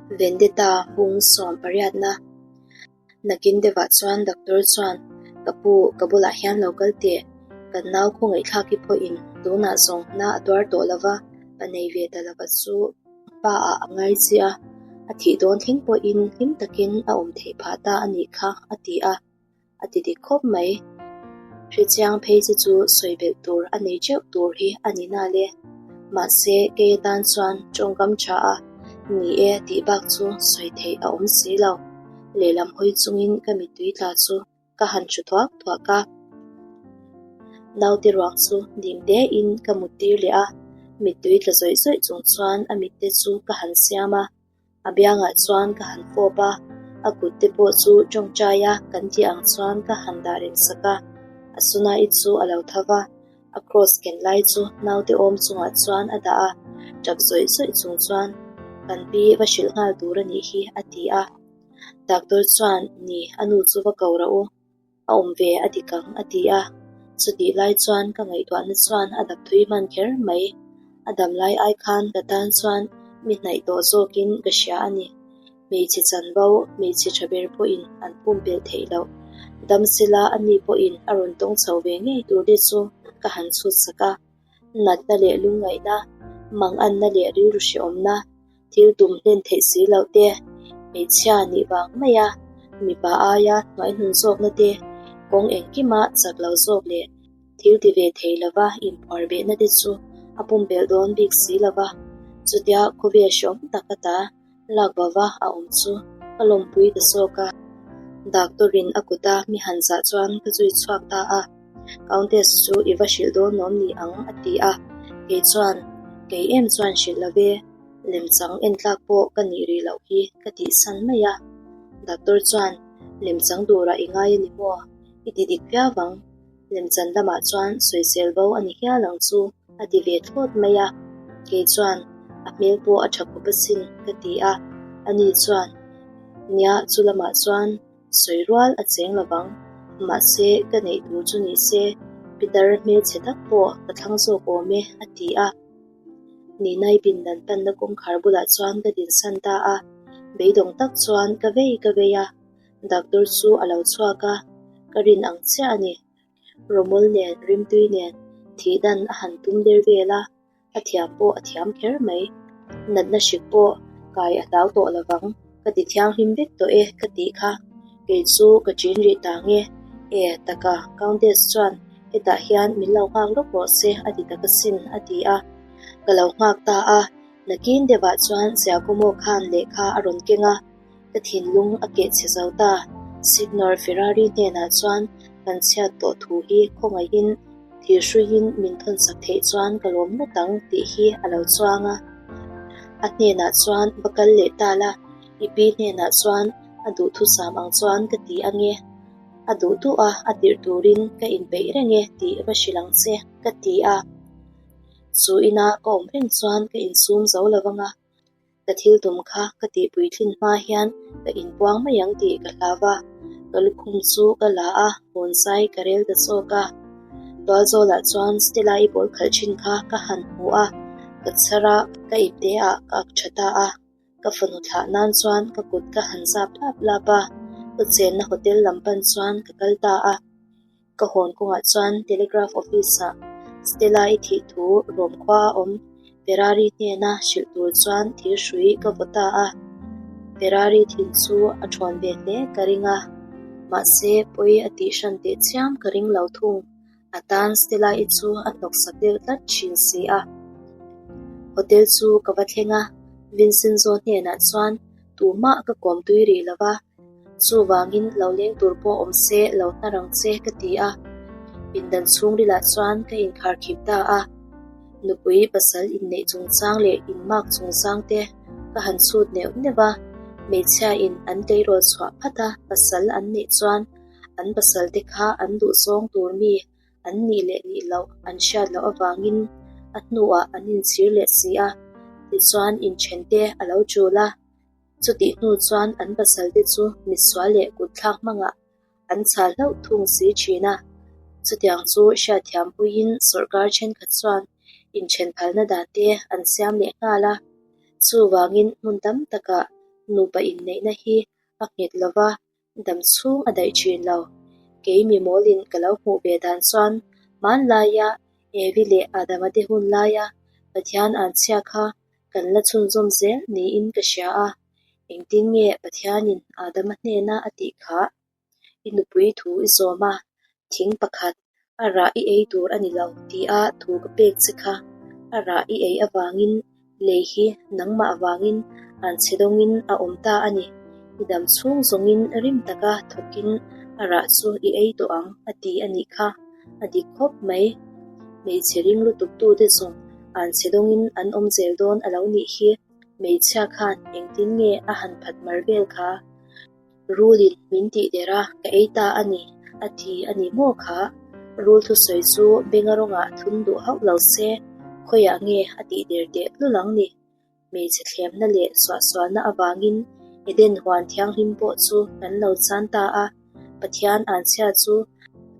Vendetta bung sawm pariatna. Nakin deuhah chuan doctor chuan, Ka pu, ka bulah hian lo kal teh. Kan nau khawngaihthlak hi pawhin tunah zawng na a tuar tawh lo va, pa nei ve ta lova chu pa ah a ngai che a, a thih dawn thleng pawhin hlim takin a awm theih phah ta a nih kha, a ti a. A ti dik khawp mai. Hrechiang phei che chu sawi belh tur a nei teuh tur hi a ni na le. Mahse, kei atan chuan tawngkam tha a ni e tih bak chu sawi theih a awm si lo. Lehlam hawi chungin ka mittui tla chu ka han thu thuak thuak a. Naute ruang chu dim tein ka mut tir leh a, mittui tla zawih zawih chung chuan a mitte chu ka han siam a. A biangah chuan ka han fawp a, a kut te pawh chu tawngtai a kan tih ang chuan ka han dah rem sak a. A Sunai chu a lo tho va, a cross ken lai chu naute awm chungah chuan a dah a, tap zawih zawih chung chuan, Kan pi va hrilh nghal tur a nih hi, a ti a. Doctor chuan, Ni, a nu chu va ko rah u. A awm ve a dik ang a ti a, chutih lai chuan ka ngaihtuahna chuan a dap thui hman kher mai. A dam lai ai khan ka tan chuan mi hnaih tawh zawkin ka hria a ni. Hmeichhe chanvo, hmeichhe tha ber pawhin an pumpelh theih loh. Dam sela a ni pawhin a rawn tawng chho ve ngei tur te chu ka han chhut sak a. Natna leh lungngaihna, manganna leh rilru hrehawmna, Thil tum hlen theih si loh te, hmeichhia nih vang mai a, mipa aia hnuaihnun zawkna te, kawng engkima chak lo zawk leh thil ti ve thei lova inphuar behna te chu a pumpelh dawn bik si lova, chutia khawvel hreawm tak ata lak bava a awm chu ka lawmpui ta zawk a. Doctor-in a kuta mi han zah chuan ka zui chhuak ta a. Countess chu i va hrilh dawn lawm ni ang a ti a, kei chuan, Kei em chuan hrilh lo ve, lemchang entlak pawh ka nih rih loh hi ka tihsan mai a. Doctor chuan, Lemchang turah i ngai a ni maw? I ti dik viau vang. Lemchan lamah chuan sawisel bo a ni hial ang chu a ti ve thlawt mai a. Kei chuan, A hmel pawh a tha khawp asin ka ti a. Ani chuan, Nia, chu lamah chuan Sawi rual a cheng lo vang. Mahse, ka neih tur chu ni se, Peter hmelchhe tak pawh ka thlang zawk awm e, a ti a. Ninai pindan panna kawngkhar bulah chuan ka dinsan ta a. Beidawng tak chuan ka vei ka vei a. Doctor chu a lo chhuak a, ka rin ang chiah a ni. Rawmawl nen, rimtui nen, thihdan a han tum der vel a. A thiam pawh a thiam kher mai. Natna hrik pawh kai a hlau tawh lo vang. Ka ti thianghlim vek tawh e ka tih kha. Kei chu ka ṭin rih ta nge. E, taka, Countess chuan hetah hian min lo nghak lawk rawh se a ti tak asin a ti a. Ka lo nghak ta a, nakin deuhah chuan Giacomo khan lehkha a rawn keng a. Ka thinlung a keh chhe zo ta. Signor Ferrari hnenah chuan kan chhiat tawh thu hi khawngaihin thil hruiin min thawnsak theih chuan ka lawm ngawt ang tih hi a lo chuang a. A hnenah chuan va kal leh ta la, i pi hnenah chuan a duhthusam ang chuan ka ti ange. A duh duh a, a tirh turin ka inpeih reng e tih va hrilh ang che, ka ti a. Chu ina ka awm reng chuan ka insum zo lo vang a. Ka thil tum kha ka tihpui thin hma hian ka inpuang mai ang tih ka hlau a, ka lukhum chu ka la a, bonsai ka rel ta chawk a. Tualzawlah chuan Stella-i bawl khalh thin kha ka han hmu a, ka chhar a, ka ipte ah ka ak tha ta a. Ka fanu thlah nan chuan ka kut ka han zap lap lap a, ka chenna hotel lam pan chuan ka kal ta a. Ka hawn kawngah chuan Telegraph Office-ah Stella-i thih thu rawm khua a awm. Ferrari hnena hrilh tur chuan thil hrui ka vaw ta a. Ferrari thin chu a thawn ve hle ka ring a, mahse pawi a tih hran teh chiam ka ring lo thung. A tan Stella-i chu a hnawksak deuh tlat thin si a. Hotel chu ka va thleng a, Vincenzo hnenah chuan tumah ka kawm tui rih lo va. Chuvangin lo leng tur pawh awm se lo hnar ang che ka ti a, pindan chhungrilah chuan ka inkhar khip ta a. Nupui pasal inneih chungchang leh inmak chungchang te ka han chhut neuh neuh a, hmeichhia in an tleirawl chhuah phat a pasal an neih chuan an pasal te kha an duhzawng tur mi an nih leh nih loh an hriat loh avangin a hnuah an inchhir leh si a, tichuan inthen te a lo tul a. Chutih hnu chuan an pasalte chu mitsual leh kutthlak hmangah an chhal hlauh thung si thin a. Chutiang chu hriatthiam puiin sawrkar thenkhat chuan inthen phalna dan te an siam leh nghal a. Chuvangin hmun tam takah Nupa inneihna hi a nghet lo va, dam chhung a daih thin lo. Kei mi mawlin ka lo hmuh ve dan chuan hmanlaia Evi leh Adama te hun laia Pathian an chhia kha kan la chhunzawm zel niin ka hria a. Engtin nge Pathianin Adama hnena a tih khah? I nupui thu i zawm a, thing pakhat a rah i ei tur a ni lo tia thu ka pek che kha a rah i ei avangin lei hi nangmah avangin an chhe dawngin a awm ta a ni. I dam chhung zawngin rim taka thawkin a rah chu i ei tawh ang a ti a nih kha. A dik khawp mai. Hmeichhe ring lutuk tute zawng an chhe dawngin an awm zel dawn a lo nih hi. Hmeichhia khan engtin nge a han phat mar vel kha? Rulin min tih der a, ka ei ta a ni, a ti a ni maw kha? Rul thusawi chu benga rawngah thun duh hauh lo se, khawiah nge a tih der teh tlul ang ni? Hmeichhe thlemna leh suahsualna avangin Eden huan thianghlim pawh chu kan lo chan ta a, Pathian anchhia chu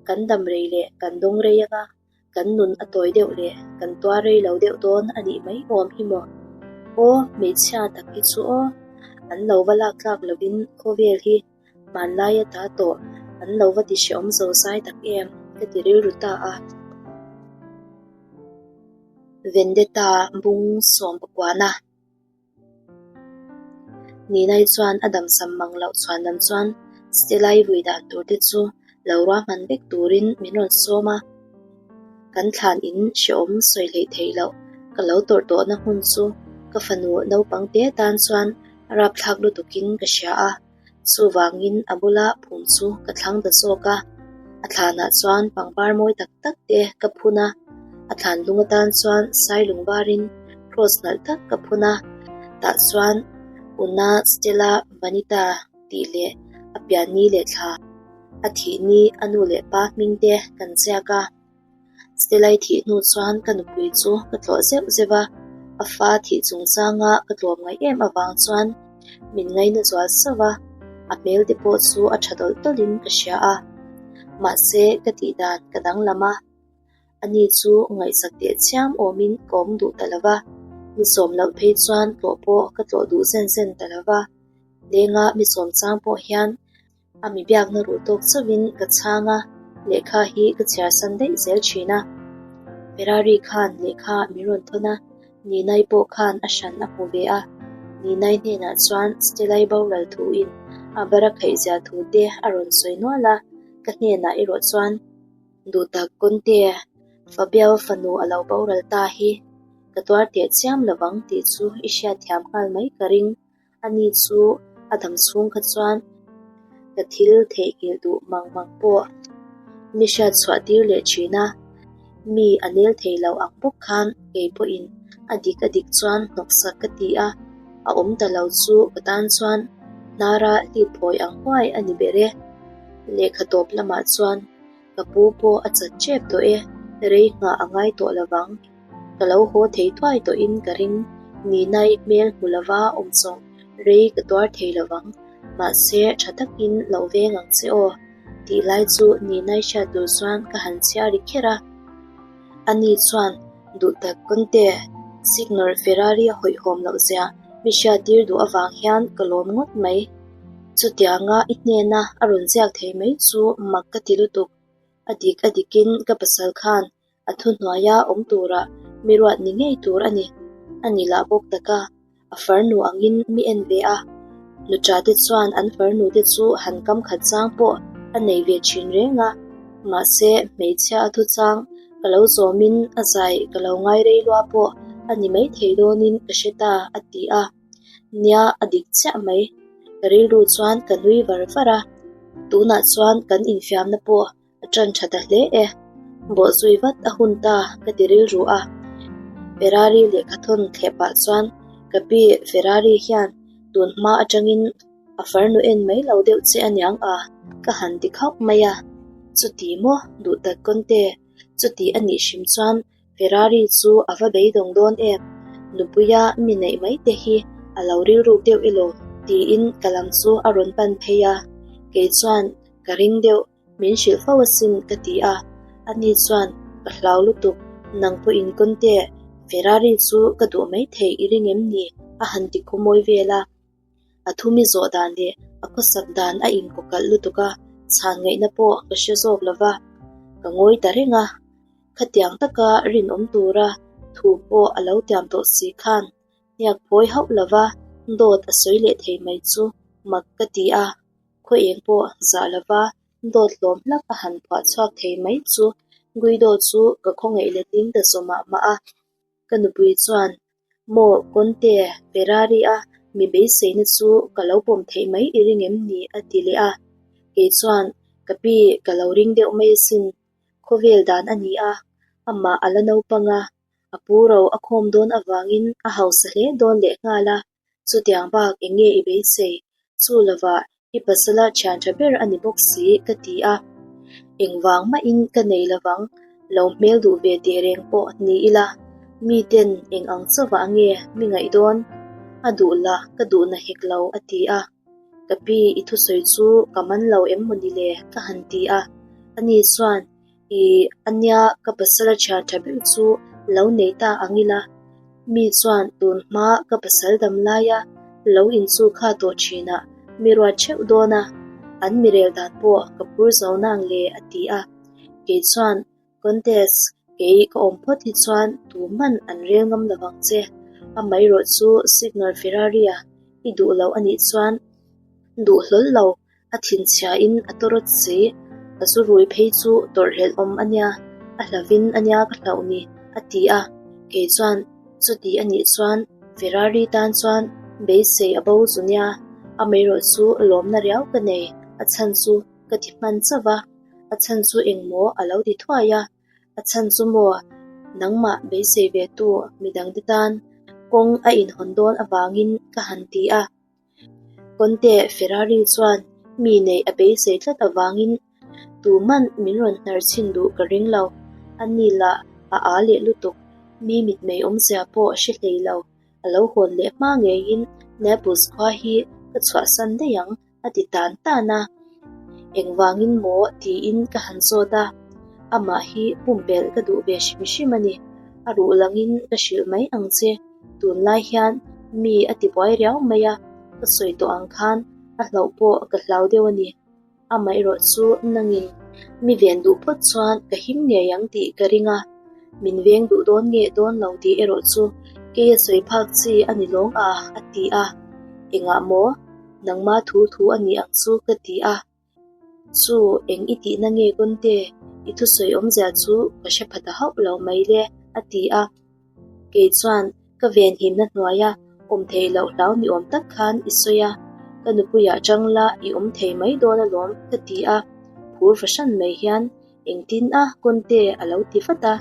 kan dam rei leh kan dawng rei anga, Kan nun a tawi deuh leh kan tuar rei lo deuh dawn a nih mai awm hi maw? Aw, hmeichhia tak hi chu aw, an lo va lak tlak lovin khawvel hi hmanlai a ta tawh an lo va ti hrehawm zo zai tak em ka ti rilru ta a. Vendetta bung sawm pakuana. Ninai chuan a damsam mang loh chhuan lam chuan Stella-i vui dan tur te chu lo ruahman vek turin min rawn sawm a. Kan thlan in hrehawm sawi hleih theih loh ka lo tawrh tawhna hmun chu ka fanu naupang te tan chuan rapthlak lutukin ka hria a. Chuvangin a bula phum chu ka thlang ta zawk a, a thlanah chuan pangpar mawi tak tak te ka phun a, a thlan lung atan chuan sailung varin cross nalh tak ka phun a, tah chuan Una Stella Vanita tih leh a pianni leh thla a thih ni a nu leh pa hming te kan ziak a. Stelai thih hnu chuan ka nupui chu ka tlawh zeuh zeuh a, a fa thih chungchanga ka tlawm ngaih em avang chuan min ngaina zual sauh a, a hmel te pawh chu a tha tawlh tawlhin ka hria a. Mahse, ka tih dan ka danglam a, ani chu ngaihsak teh chiam awmin ka awm duh ta lo va, mi sawm loh phei chuan tlawh pawh ka tlawh duh zen zen ta lo va, lenga mi sawm chang pawh hian A mi biakna ruh tawk chauhin ka chhang a, lehkha hi ka chhiar san daih zel thin a. Ferrari khan lehkha min rawn thawn a, Ninai pawh khan a hran a hmu ve a. Ninai hnenah chuan Stelai boral thuin a bara khaih zia thu te a rawn sawi nual a, ka hnenah erawh chuan Duhtak Conte, Fabio fanu a lo boral ta hi ka tuar teh chiam lovang tih chu i hriatthiam nghal mai ka ring. Ani chu a dam chhung kha chuan ka thil theihnghilh duh mang mang pawh mi hriat chhuah tir leh thin a, mi a nel thei lo ang bawk khan kei pawhin a dik a dik chuan hnawksak ka ti a, a awm ta lo chu ka tan chuan hnara hlip phawi ang huai a ni ber e. Lehkha tawp lamah chuan ka pu pawh a chat tep tawh e, rei nghah a ngai tawh lovang. Ka lo haw thei thuai tawhin ka ring, Ninai hmel hmu lova awm zawng rei ka tuar thei lovang, mahse tha takin lo veng ang che aw, tih lai chu Ninai hriat tur chuan ka han chhiar ri kher a. Ani chuan duhtak Conte, Signor Ferrari a hawihhawm loh zia mi hriattir duh avang hian ka lawm ngawt mai. Chutianga i hnena a rawn ziak thei mai chu mak ka ti lutuk. A dik a dikin ka pasal khan A thuhnuaia awm tura mi ruat ni ngei tur a ni. A ni lah bawk taka a farnu angin mi en ve a. Nuṭa te chuan an farnu te chu han kam khat chang pawh a nei ve thin reng a. Mahse, hmeichhia a thuchang ka lo zawmin a zai ka lo ngai rei lua pawh a ni maithei dawnin ka hre ta, a ti a. Nia, a dik chiah mai. Ka rilru chuan ka nui var var a. Tunah chuan kan infiamna pawh A ṭan ṭha ta hle e. Bawhzui vat a hun ta ka ti rilru a. Ferrari lehkha thawn thleh pah chuan ka pi Ferrari hian tun hma aṭangin a farnu en mai lo deuh che aniang a ka han ti khauh mai a. Chuti maw duhtak Conte, chuti a nih hrim chuan Ferrari chu a va beidawng dawn em? Nupuia mi neih mai te hi a lo rilruk deuh elaw? tiin ka lam chu a rawn pan phei a. Kei chuan ka ring deuh. Min hrilh fo asin ka ti a, ani chuan ka hlau lutuk, nang pawhin Conte, Ferrari chu ka duh maithei i ring em ni? a han ti khaw mawi vel a. A thumi zawh dan leh a khawsak dan a inkawkalh lutuk a, chhan ngaihna pawh ka hre zawk lo va, ka ngawi ta reng a. Khatiang taka rinawm tura thu pawh a lo tiam tawh si khan hniak phawi hauh lo va dawt a sawi leh thei mai chu mak ka ti a, khaw eng pawh zah lo va dawt hlawm hlak a han phuah chhuak thei mai chu Guido chu ka khawngaih letling ta zaw mah mah a. Ka nupui chuan, Maw Conte, Ferrari a mi beiseina chu ka lo pawm theih mai i ring em ni? a ti leh a. Kei chuan, Ka pi, ka lo ring deuh mai asin. Khawvel dan a ni a, amah a la naupang a, a pu ro a khawm dawn avangin a hausa hle dawn lehnghal a. Chutiang bak eng nge i beisei? Chu lovah i pasala thian tha ber a ni bawk si ka ti a. Engvang mahin ka nei lovang, lo hmel duh ve teh reng pawh ni ila, miten eng ang chauhah nge mi ngaih dawn? A duh la ka duh na hek lo a ti a. Ka pi i thusawi chu ka man lo em maw ni le? ka han ti a. Ani chuan I ania ka pasal a thian tha ber chu lo nei ta ang ila, mi chuan tun hma ka pasal dam laia lo inchu kha tawh thinah mi ruat theuh dawn a, an mi rel dan pawh ka phur zo nang le a ti a. Kei chuan Contest kei ka awm phawt hi chuan tu hman an rel ngam lo vang che, amaherawh chu Signor Ferrari-a i duh loh a nih chuan duh hlawl lo A thinchhiain a tawrawt si, a zu rui phei chu tawrhhlelh awm a nia, a hlavin a nia ka hlauh ni, a ti a. Kei chuan, Chuti a nih chuan Ferrari tan chuan beisei a bo zu nia, amaherawh chu lawmna riau ka nei, a chhan chu ka ti hman chauh va, a chhan chu engmaw a lo ti thuai a, a chhan chu maw nangmah beisei ve tu midangte tan kawng a inhawn dawn avangin ka han ti a. Conte Ferrari chuan mi neih a beisei tlat avangin tuman min rawn hnar chhin duh ka ring lo. Ani lah a â leh lutuk, mi mitmei awmzia pawh hre hlei lo. A lo hawn leh hma ngeiin Naples khua hi ka chhuahsan daih ang a ti tan tan a. Engvangin maw tiin ka han zawt a, amah hi pumpelh ka duh ve hrim hrim a ni. A ruh langin ka hrilh mai ang che. Tunlai hian mi a ti buai riau mai a, ka sawi tawh ang khan a hlauh pawh ka hlau deuh a ni. Amaherawh chu nangin mi ven duh phawt chuan ka him ngei ang tih ka ring a, min veng duh dawn nge dawn lo tih erawh chu kei a sawi phak chi a ni lawng a, a ti a. Engah maw? Nangma thu thu a ni ang chu ka ti a. Chu, eng i tihna nge Conte? I thusawi awmzia chu ka hre pha ta hauh lo mai le, a ti a. Kei chuan ka venhimna hnuaia awm thei loh hlau ni awm tak khan i sawi a, ka nupuiah chang la i awm thei mai dawn alawm, ka ti a. Phur fahran mai hian engtin a Conte a lo ti vat a,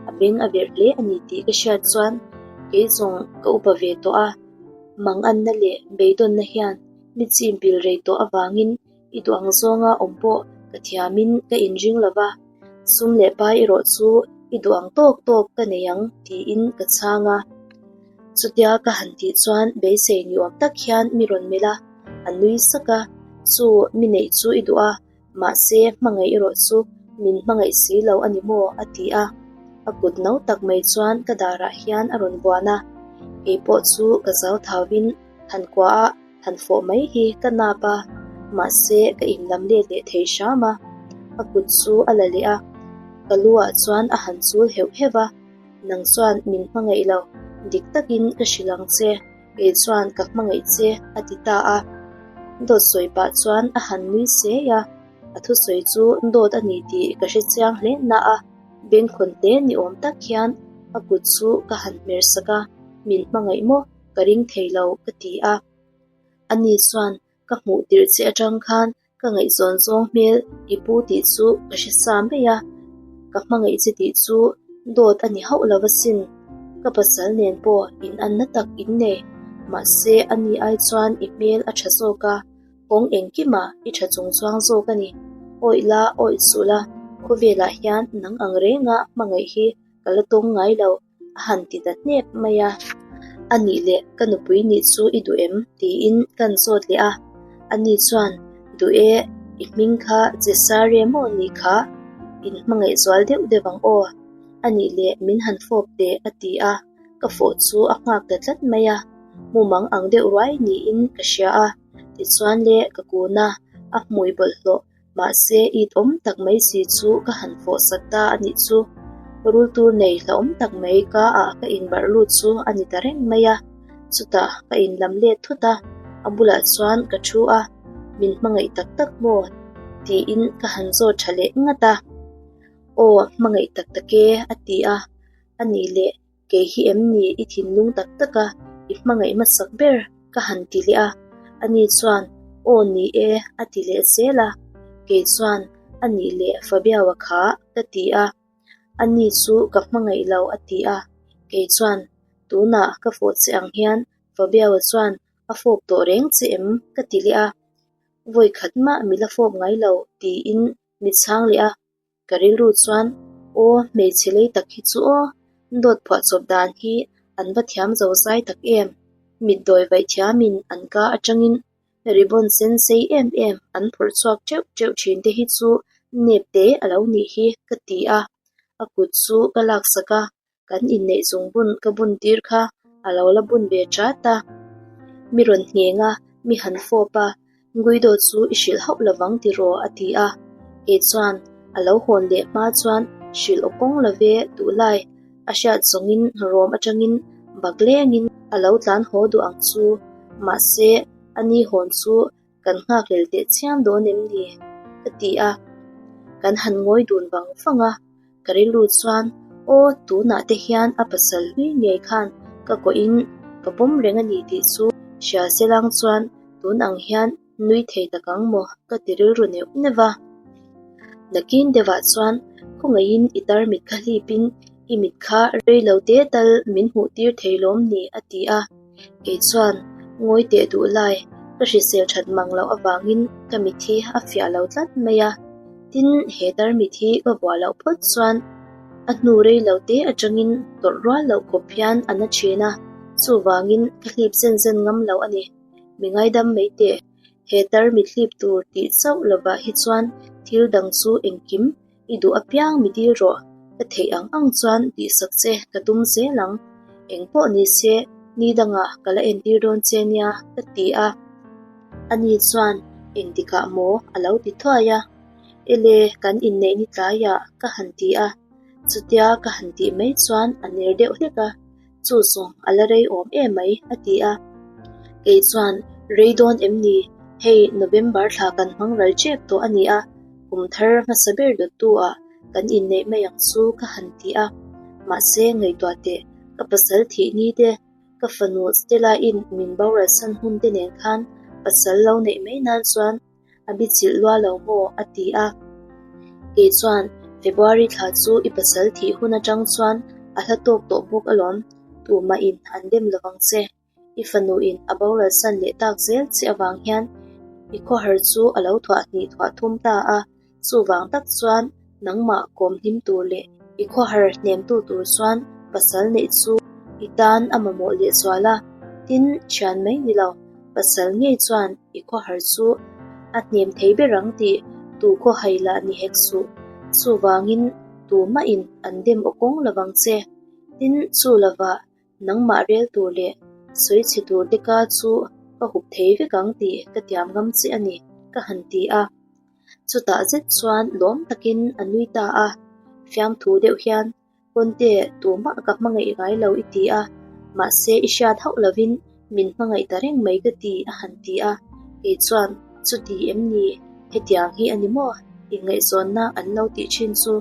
a beng a verh hle a ni tih ka hriat chuan kei zawng ka upa ve tawh a, manganna leh beidawnna hian Mi chim pil rei tawh avangin i duh ang zawnga awm pawh ka thiamin ka inring lo va, sum leh pai erawh chu i duh ang tawk tawk ka nei ang tiin ka chhang a. Chutia ka han tih chuan beisei ni awm tak hian mi rawn melh a, a nui sak a, Chu mi neih chu i duh a, mahse hmangaih erawh chu min hmangaih si lo a ni maw? a ti a. A kut no tak mai chuan ka darah hian a rawn vuan a, kei pawh chu ka zau thauin Han kuah a, han fawh mai hi ka nap a, mahse ka inlam let leh thei hram a. A kut chu a la leh a, ka lu ah chuan a han chul heuh heuh a, Nang chuan min hmangaih lo, dik takin ka hrilh ang che, kei chuan ka hmangaih che a ti ta a. Dawt sawi pah chuan a han nui sei a, a thusawi chu dawt a ni tih ka hre chiang hle na a, bengkhawn hle ni awm tak hian a kut chu ka han hmer sak a, Min hmangaih maw? Ka ring thei lo ka ti a. Ani chuan ka hmuh tirh che atang khan ka ngaihzawn zawng hmel i pu tih chu ka hre sa mai a, ka hmangaih che tih chu dawt a ni hauh lo asin. Ka pasal nen pawh in anna tak in nei, mahse ani ai chuan i hmel a tha zawk a, kawng engkimah i tha chung chuang zawk a ni. Awih la, awih suh la, khawvelah hian nang ang renga hmangaih hi ka la tawng ngai lo. A han ti ta hnep mai a. A nih leh ka nupui nih chu i duh em? tiin kan zawt leh a. Ani chuan, Duh e, i hming kha Cesare maw nih kha? In hmangaih zual deuh deuh ang aw. A nih leh min han fawp teh a ti a, ka fawh chu a nghak ta tlat mai a. Mumang ang deuh ruai niin ka hria a, tichuan le ka kun a, a hmui bawlhhlawh mahse it awm tak mai si chu ka han fawh sak ta a nih chu. Rul tur nei hlauhawm tak mai ka ah ka inbarh lut chu a ni ta reng mai a, chutah ka inlam let thut a, a bulah chuan ka thu a, min hmangaih tak tak maw? tiin ka han zawt tha leh ngat a, Aw hmangaih tak tak e a ti a, a nih leh Kei hi em ni i thinlung tak taka i hmangaih hmasak ber ka han ti leh a, ani chuan aw ni e a ti leh zel a, kei chuan a nih leh Fabiaua kha ka ti a, ani chu ka hmangaih lo a ti a, kei chuan tunah ka fawh che ang hian Fabiaua chuan a fawp tawh reng che em ka ti leh a, vawi khat mah mi la fawp ngai lo tiin mi chhang leh a. Ka rilru chuan, Aw, hmeichhe lei tak hi chu aw, dawt phuahchawp dan hi an va thiam zo zai tak em? Mitdawi vaih thiamin an ka atangin ribbon sen sei em em an phawrh chhuak teuh teuh thin te hi chu nep te a lo nih hi ka ti a, a kut chu ka laksak a, Kan inneih zung bun ka bun tir kha a lo la bun ve chat a. Mi rawn ngheng a, mi han fawp a, Guido chu i hrilh hauh lovang tiraw a ti a. Kei chuan a lo hawn leh hma chuan hrilh aw kawng love duhlai a hriat zawngin rawm atangin bak lengin a lo tlan haw duh ang chu. Mahse, a ni hawn chu Kan nghakhlel teh chiam dawn em ni? ka ti a, kan han ngawi dun vang vang a, ka rilru chuan aw tunah te hian a pasal hlui ngei khan ka kawhin ka pawm reng a ni tih chu hria se lang chuan tun ang hian nui thei tak ang maw ka ti rilru neuh neuh va. Nakin deuhah chuan khawngaihin i tarmit kha hlipin i mit kha rei lo te tal min hmuh tir thei lawm ni a ti a. Kei chuan ngawi teh duh lai ka hrisel that mang loh avangin ka mit hi a fiah lo tlat mai a, tin he tarmit hi ka vuah loh phawt chuan a hnu rei lo te atangin tawrh rual loh khawp hian a na thin a, chuvangin ka hlip zen zen ngam lo a ni. Mi ngaidam mai teh, he tarmit hlip tur tih chauh lovah hi chuan thil dang chu engkim I duh apiang mi dil rawh, ka theih ang ang chuan tihsak che ka tum zel ang. Eng pawh ni se, ni dangah ka la entir dawn che nia, ka ti a. Ani chuan engtikah maw a lo ti thuai a. Ele, kan inneih ni tlaiah ka han ti a. Chutia ka han tih mai chuan a ner deuh hlek a. Chu zawng a la rei awm em mai, a ti a. Kei chuan, Rei dawn em ni? Hei November thla kan hmang ral ṭep tawh a ni a, kum thar hmasa ber dawttu ah kan inneih mai ang chu ka han ti a. Mahse, ngaihtuah teh, ka pasal thih ni te, ka fanu Stella-in min boral san hun te nen khan pasal lo neih mai nan chuan A bi chilh lua lo maw? a ti a. Kei chuan, February thla chu i pasal thih hun atang chuan a hla tawk tawh bawk alawm, tumahin an dem lovang che. I fanuin a boral san leh tak zel che avang hian i khawhar chu a lo thuah hnih thuah thum ta a, chuvang tak chuan nangmah kawm hlim tur leh i khawhar hnemtu tur chuan pasal neih chu i tan a mamawh lehzual a, tin, thian mai ni lo. Pasal ngei chuan i khawhar chu a hnem thei ber ang tih tu khawhai lah ni hek suh. Chuvangin tumahin an dem aw kawng lovang che. Tin, chu lovah nangmah rel tur leh sawi chhe tur te ka chu ka hup thei vek ang tih ka tiam ngam che a ni, ka han ti a. Chutah zet chuan lawm takin a nui ta a, fiamthu deuh hian Pawnte, tumah ka hmangaih ngai lo i ti a, mahse i hriat hauh lovin min hmangaih ta reng mai ka ti a han ti a, kei chuan chuti em ni, hetiang hi a ni maw? Inngaihzawnna an lo tih thin chu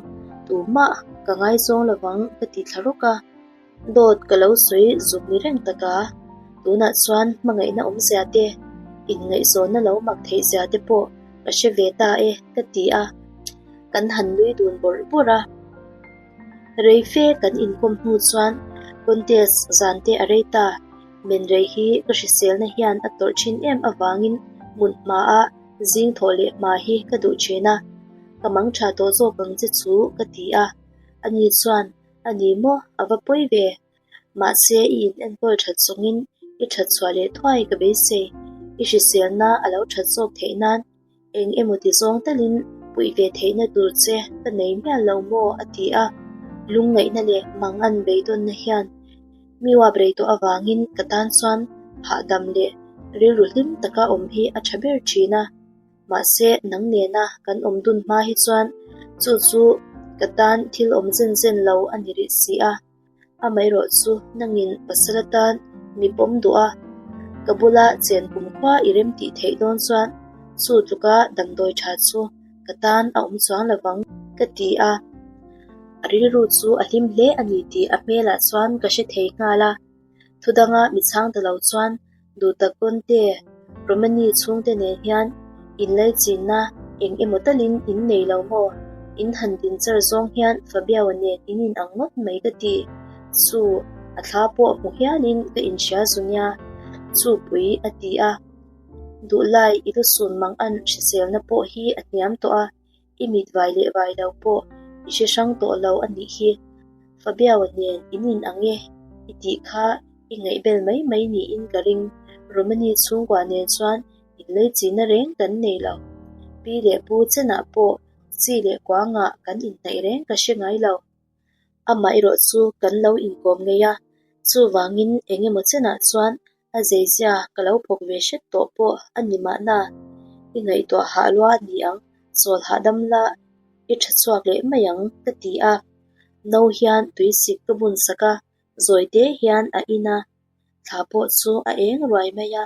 tumah ka ngaizawng lovang ka ti thla rawk a, dawt ka lo sawi zuk ni reng tak a, tunah chuan hmangaihna awmzia te, inngaihzawnna lo mak theih zia te pawh ka hre ve ta e ka ti a. Kan han nui dun bawrh bawrh a. Rei fe kan inkawm hnu chuan contest zan te a rei ta. Men rei hi ka hriselna hian a tawrh thin em avangin hmun hmaa zing thawh leh hma hi ka duh thin a. Ka mang tha tawh zawk ang che chu ka ti a. Ani chuan, A ni maw? A va pawi ve. Mahse i in enkawl that zawngin i that chhuah leh thuai ka beisei. I hriselna a lo that zawk theih nan Eng emaw ti zawng talin puih ve theihna tur che ka nei mial lo maw? a ti a. Lungngaihna leh mangan beidawnna hian mi uap rei tawh avangin ka tan chuan Hahdam leh rilru hlim taka awm hi a tha ber thin a, mahse nang nena kan awm dun hma hi chuan chu chu ka tan thil awm zen zen lo a ni rih si a. Amaherawh chu nangin pasal atan mi pawm duh a, ka bula chen kumkhua i rem tih theih dawn chuan chu tluka damdawi tha chu ka tan a awm chuang lovang ka ti a. A rilru chu a hlim hle a ni tih a hmelah chuan ka hre thei nghal a. Thu danga mi chhang ta lo chuan Duhtak Conte, Romani chhungte nen hian inlaichinna eng emaw talin in nei lo maw? In han din char zawng hian Fabio nen in inang ngawt mai ka ti. Chu a thla pawh hmu hialin ka inhria zu nia, chu pui a ti a. Duhlai i lusun mang an hriselna pawh hi a hniam tawh a. I mit vai leh vai lo pawh i hre hrang tawh lo a nih hi. Fabio nen in in ang e i tih kha i ngaihbel mai mai niin ka ring. Romani chhungkua nen chuan inleichihna reng kan nei lo. Pi leh pu chenah pawh chi leh kuangah kan inhnaih reng ka hre ngai lo. Amah erawh chu kan lo inkawm ngei a, chuvangin eng emaw chenah chuan A zeizia ka lo phawk ve hret tawh pawh a ni mahna, i ngaihtuah hah lua a ni ang, chawl hahdam la i tha chhuak leh mai ang ka ti a. No hian tuisik ka bun sak a, zawi te hian a in a, thla pawh chu a eng ruai mai a,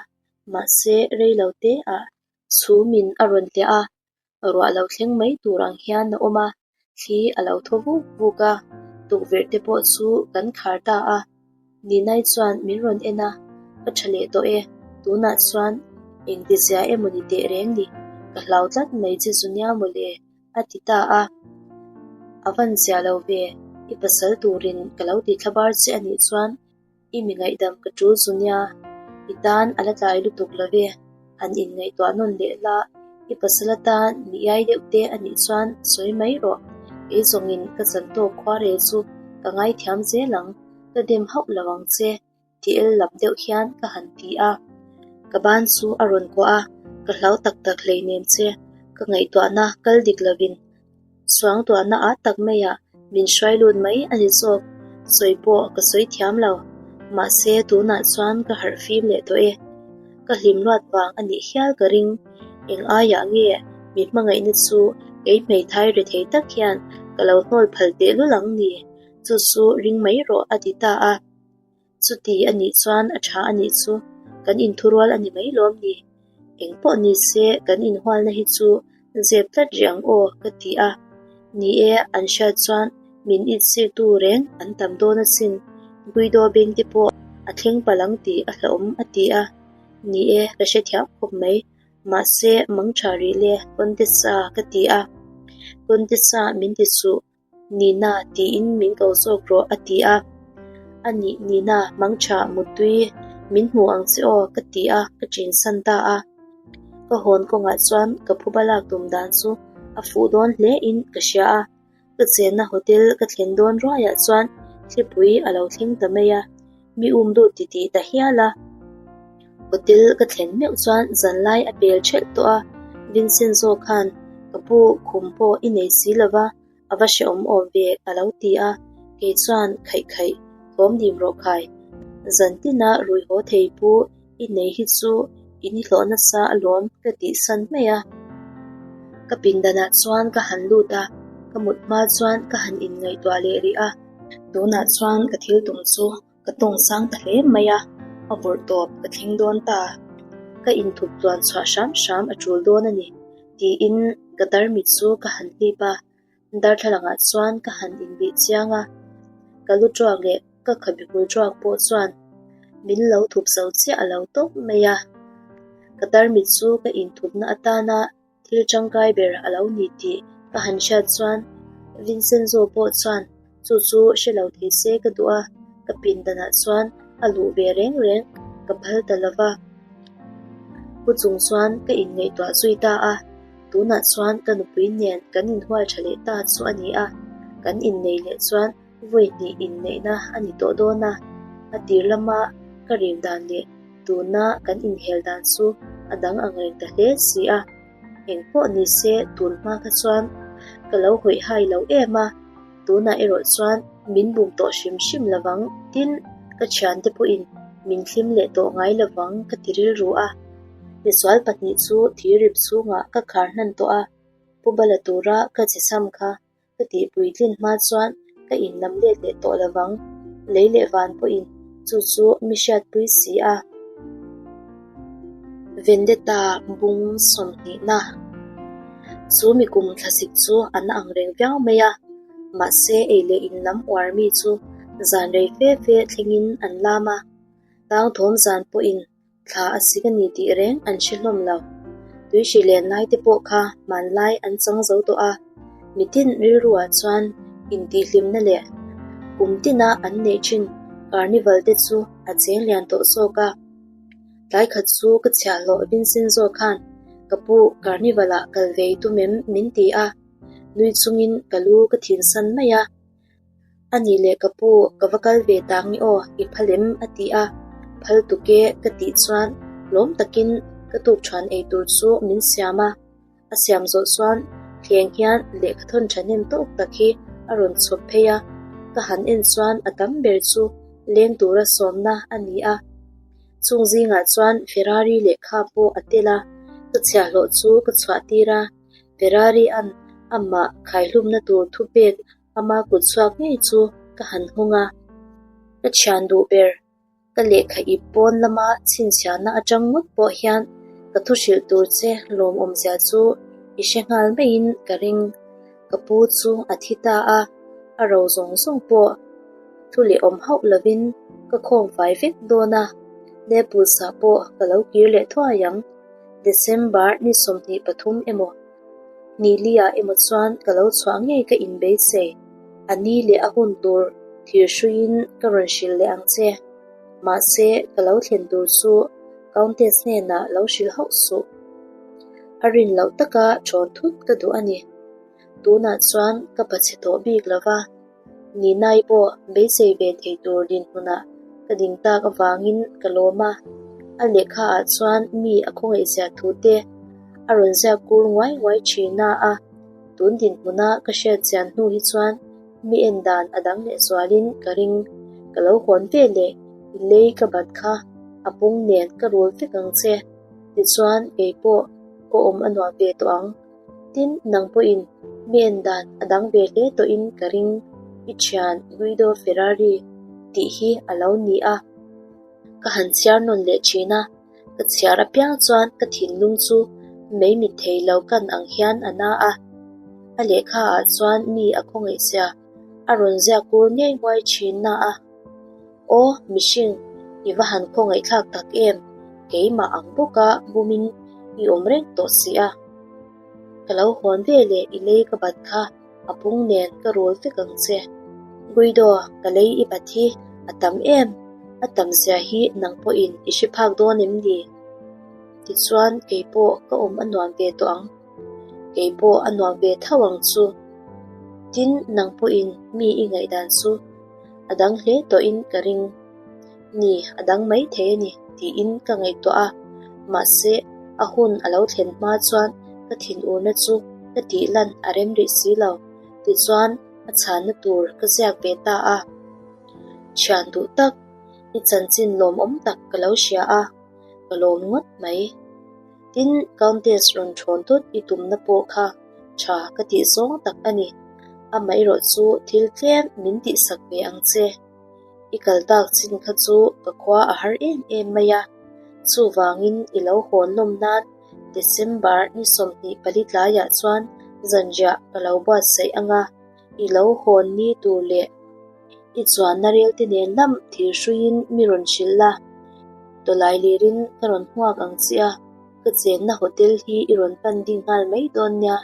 mahse rei lo te ah chhumin a rawn hliah a, Ruah lo thleng mai tur ang hian a awm a, thli a lo thaw vuk vuk a, tukverh te pawh chu kan khar ta a. Ninai chuan min rawn en a, Ka tha leh tawh e, tunah chuan engtizia emaw ni teh reng ni, ka hlau tlat mai che zu nia mawle, a ti ta a. A van zia lo ve, i pasal turin ka lo ti thlabar che a nih chuan I mi ngaihdam ka tul zu nia, i tan a la tlai lutuk lo ve, han inngaihtuah nawn leh la, i pasal atan mi iai deuh te a nih chuan sawi mai rawh, kei zawngin ka chan tawk khuarel chu ka ngaithiam zel ang, ka dem hauh lo ang che, ti el lap deuh hian ka han ti a. Ka ban chu a rawn kuah a, ka hlau tak tak hleinem che, ka ngaihtuahna kal dik lovin Suangtuahna ah tak maiah min hruai lut mai a ni zawk, sawi pawh ka sawi thiam lo. Mahse tunah chuan ka harh fim leh tawh e. Ka hlim luat vang a nih hial ka ring. Eng aiah nge mi hmangaihna chu kei hmeithai ri thei tak hian ka lo hnawl phal tehlul ang ni? Chu chu ring mai rawh a ti ta a. Chuti a nih chuan a tha a nih chu, kan inthurual a ni mai lawm ni? Eng pawh ni se kan inhualna hi chu zep tlat rih ang aw ka ti a. Ni e, an hriat chuan min itsiktu reng an tam dawn asin, Guido beng te pawh a thleng palh ang tih a hlauhawm a ti a. Ni e, ka hrethiam khawp mai, mahse mang tha rih le Contessa ka ti a. Contessa min ti suh. Nina tiin min ko zawk rawh a ti a. A nih Nina mangtha muttui min hmu ang che aw ka ti a ka ṭin san ta a. Ka hawn kawngah chuan ka phuba lak tum dan chu a fuh dawn hle in ka hria a. Ka chenna hotel ka thlen dawn ruaiah chuan thlipui a lo thleng ta mai a, mi um lut titih ta hial a. Hotel ka thlen meuh chuan zanlai a pel ṭhelh tawh a, Vincenzo khan ka pu khum pawh i nei si lo va, a va hrehawm awm ve a lo ti a, kei chuan khaih khaih thawm dim rawh khai. Zan tina rui haw thei pu i nei hi chu i ni hlawh nasa alawm ka tih san mai a. Ka pindanah chuan ka han lut a, ka mut hma chuan ka han inngaihtuah leh rih a. Tunah chuan ka thil tum chu Ka tawng sang ta hle mai a, a vawrh tawp ka thleng dawn ta. Ka inthup tluan chhuah hram hram a tul dawn a ni, tiin ka tarmit chu ka han hlip a. Darthlalangah chuan ka han inbih chiang a, ka lu tuak leh ka khabe hmul tuak pawh chuan min lo thup zo chiah a lo tawp mai a. Ka tarmit chu ka inthupna atana Thil tangkai ber a lo ni tih ka han hriat chuan Vincenzo pawh chuan chu chu hre lo thei se ka duh a, ka pindanah chuan a luh ve reng reng ka phal ta lo va. Pu chung chuan ka inngaihtuah zui ta a, tunah chuan ka nupui nen kan inhual tha leh ta chu a ni a, kan innei leh chuan vawi hnih inneihna a ni tawh dawn a, a tir lama ka rim dan leh Tuna kan inhel dan chu a dang ang reng ta hle si a, eng pawh ni se tun hma kha chuan ka lo hawih hai lo em a, tunah erawh chuan min bum tawh hrim hrim lovang tin ka thiante pawhin. Min thlim leh tawh ngai lovang ka ti rilru a. Misual pahnih chu thirip chhungah ka khar hnan tawh a, Pu Bala tura ka che sam kha ka tih puitlin hma chuan ka inlam let leh tawh lovang, lei leh van pawhin chu chu mi hriatpui si a. Vendetta bung sawmhnihna Chu mi kum thlasik chu a na ang reng viau mai a, mahse ei leh in lam uar mi chu zan rei fe fe thlengin an lam a, tlangthawm zan pawhin Thla a sik a ni tih reng an hre hlawm lo. Tuihri len lai te pawh kha hmanlai an chang zo tawh a, mitin rilruah chuan intihhlimna leh kum tina an neih thin carnival te chu a cheng lian tawh zawk a. Tlai khat chu ka chhiahhlawh Vincenzo khan ka pu carnival ah kal ve i tum em min ti a, nui chungin ka lu ka thinsan mai a. A nih leh ka pu, ka va kal ve tak ni aw, i phal em? a ti a, phal tuk e ka tih chuan lawm takin ka tukthuan ei tur chu min siam a, a siam zawh chuan thleng hian lehkha thawn thahnem tawk tak hi a rawn chhawp phei a, ka han en chuan a tam ber chu leng tura sawmna a ni a, chung zingah chuan Ferrari lehkha pawh a tel a, ka chhiahhlawh chu ka chhuah tir a, Ferrari-a'n amah khaihlumna tur thupek Ama kut chhuak ngei chu ka han hawng a, ka thian duh ber, ka lehkha ip pawn lama chhinchhiahna atang ngawt pawh hian ka thu hrilh tur che lawmawmzia chu i hre nghal maiin ka ring. Ka pu chu a thi ta a, a ro zawng zawng pawh thu leh awm hauh lovin ka khawm fai vek dawn a, Naples-ah pawh ka lo kir leh thuai ang. December ni 23 emaw Nihliah emaw chuan ka lo chhuah ngei ka inbeisei. A ni leh a hun tur thir hruiin ka rawn hrilh leh ang che. Mahse, ka lo thlen tur chu Countess hnenah lo hrilh hauh suh. A rin loh taka thawn thut ka duh a ni. Tunah chuan ka pachhe tawh bik lo va. Ninai pawh beisei ve thei tur dinhmunah ka ding tak avangin ka lawm a, a lehkha ah chuan mi a khawngaihzia thu te a rawn ziak kur nguai nguai thin a a, tun dinhmuna ka hriat chian hnu hi chuan mi en dan a dang leh zualin ka ring, ka lo hawn ve leh i lei ka bat kha a pung nen ka rul vek ang che, tichuan keipawh ka awm a nuam ve tawh ang. Tin, nang pawhin mi en dan a dang ve hle tawhin ka ring, i thian Guido Ferrari tih hi a lo ni a. Ka han chhiar nawn leh thin a, ka chhiar apiang chuan ka thinlung chu mei mit thei lo kan ang hian a na a. A lehkha ah chuan mi a khawngaihzia a rawn ziak kur ngei nguai thin na a. Aw, mihring, i va han khawngaihthlak tak em, keimah ang bawka bumin i awm reng tawh si a. Ka lo hawn ve leh i lei ka bat kha a pung nen ka rul vek ang che. Guido, ka lei i bat hi a tam em? A tam zia hi nang pawhin i hre phak dawn em ni? Tichuan keipawh ka awm a nuam ve tawh ang. Kei pawh a nuam ve tho ang chu. Tin, nang pawhin mi i ngaihdan chu a dang hle tawhin ka ring. Ni, a dang mai thei a ni tiin ka ngaihtuah a, mahse a hun a lo thlen hma chuan ka thinurna chu ka tih lan a rem rih si lo. Tichuan a chhanna tur ka ziak ve ta a. Thian duh tak, i chanchin lawmawm tak ka lo hria a, ka lawm ngawt mai. Tin, Countess rawn thawn tawt i tumna pawh kha tha ka tih zawng tak a ni. Amaherawh chu thil tlem min tihsak ve ang che. I kal tak chin kha chu ka khua a har em em mai a. Chuvangin i lo hawn nawm nan December ni 24 tlaiah chuan zanriah ka lo buatsaih ang a, i lo hawn ni tur leh I chuanna relte nen lam thir hruiin mi rawn hrilh la, tawlai lirin ka rawn hmuak ang che a, ka chenna hotel hi i rawn pan ding nghal mai dawn nia,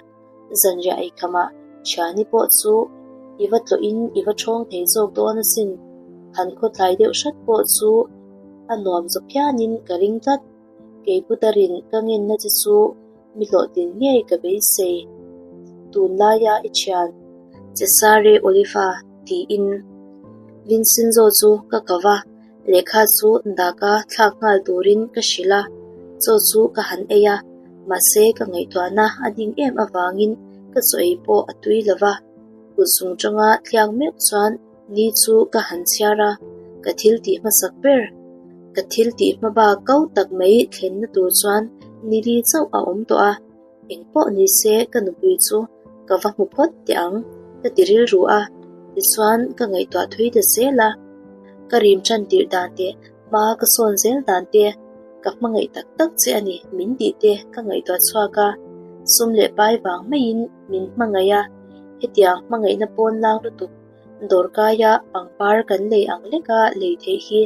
zanriah eikhamah thiani pawh chu i va tlawhin i va thawng thei zawk dawn asin, han khawtlai deuh hrat pawh chu a nuam zaw phianin ka ring tlat. Kei putarin ka ngenna che chu mi hlawhtlin ngei ka beisei. Tunlaia i thian Cesare Oliva tiin Vincenzo chu ka kau a, lehkha chu daka thlak nghal turin ka hrilh a, chaw chu ka han ei a, mahse ka ngaihtuahna a ding em avangin ka chaw ei pawh a tui lo va, kut zung tanga thliak meuh chuan Ni chu ka han chhiar a, ka thil tih hmasak ber. Ka thil tih hmabak ko tak mai thlenna tur chuan ni li chauh a awm tawh a, eng pawh ni se ka nupui chu ka va hmu phawt teh ang ka ti rilru a, tichuan ka ngaihtuah thui ta zel a. Ka rim tan tirh dan teh hma ka sawn zel dan te, ka hmangaih tak tak che a ni min tih te ka ngaihtuah chhuak a, sum leh pai vang maiin min hmangaih a, hetiang hmangaihna pawn lang lutuk Dawrkaia pangpar kan lei ang leka lei theih hi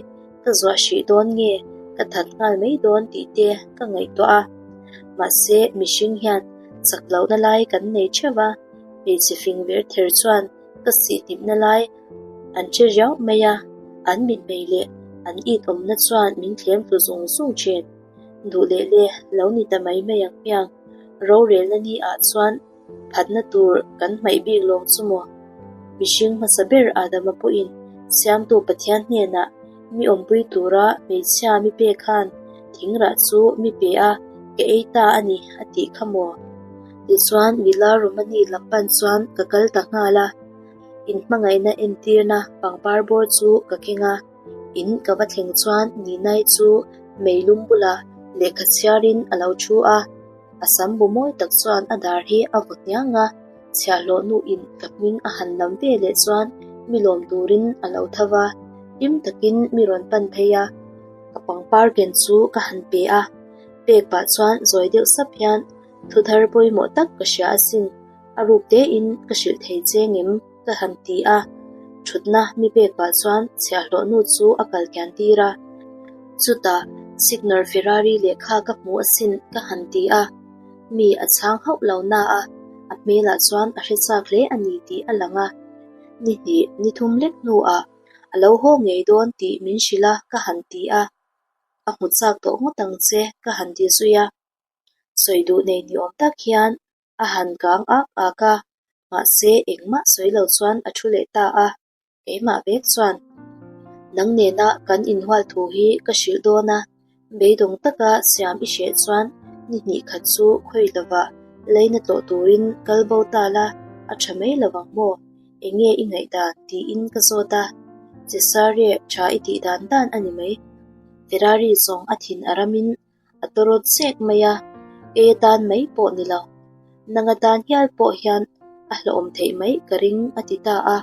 ka zuah hrih dawn nge ka that nghal mai dawn tih te ka ngaihtuah a. Mahse, mihring hian chak lohna lai kan nei theuh a, hmeichhe fing ver ther chuan ka sihhnipna lai an hre riau mai a, an mitmei leh an it awmna chuan min thlem tlu zung zung thin. Duh leh le, lo ni ta mai mai ang hmiang. Rorelna ni ah chuan Phatna tur kan hmaih bik lawng chu maw? Mihring hmasa ber Adama pawhin Siamtu Pathian hnenah mi awmpui tura hmeichhia mi pek khan thingrah chu mi pe a, ka ei ta a ni a tih kha maw? Tichuan Villa Romani lam pan chuan ka kal ta nghal a, inhmangaihna entirna pangpar bawr chu ka keng a. In ka va thleng chuan Ninai chu meilum bulah lehkha chhiarin a lo thu a. A sam bu mawi tak chuan a dar hi a vaw hniang a, chhiahhlawh nuin ka hming a han lam ve leh chuan mi lawm turin a lo tho va, hlim takin mi rawn pan phei a, ka pangpar ken chu ka han pe a, pek pah chuan zawi deuh sap hian thu thar pawimawh tak ka hria asin, a ruk tein ka hrilh thei che ngem ka han ti a, thutna mi pek pah chuan chhiahhlawh nu chu a kal kian tir a, chutah Signor Ferrari lehkha ka hmu asin ka han ti a, mi a chhang hauh lo na a, a hmelah chuan a hre chak hle a ni tih a lang a, ni hnih ni thum lek hnuah a lo haw ngei dawn tih min hrilh a ka han ti a, a hmu chak tawh ngawt ang che ka han ti zui a, sawi duh nei ni awm tak hian A han kang ak ak a, mahse engmah sawi lo chuan a thu leh ta a, keimah vek chuan nang nena kan inhual thu hi ka hrilh dawn a, beidawng taka siam i hreh chuan ni hnih khat chu khawi lovah leina tlawh turin kal bo ta la, a tha mai lo ang maw? Enge i ngaihdan? tiin ka zawt a, Cesare tha i tih dan dan a ni mai. Ferrari zawng a thin a ramin A tawrawt zek mai a, kei atan mai pawh ni lo, nang atan hial pawh hian a hlauhawm theih mai ka ring a ti ta a.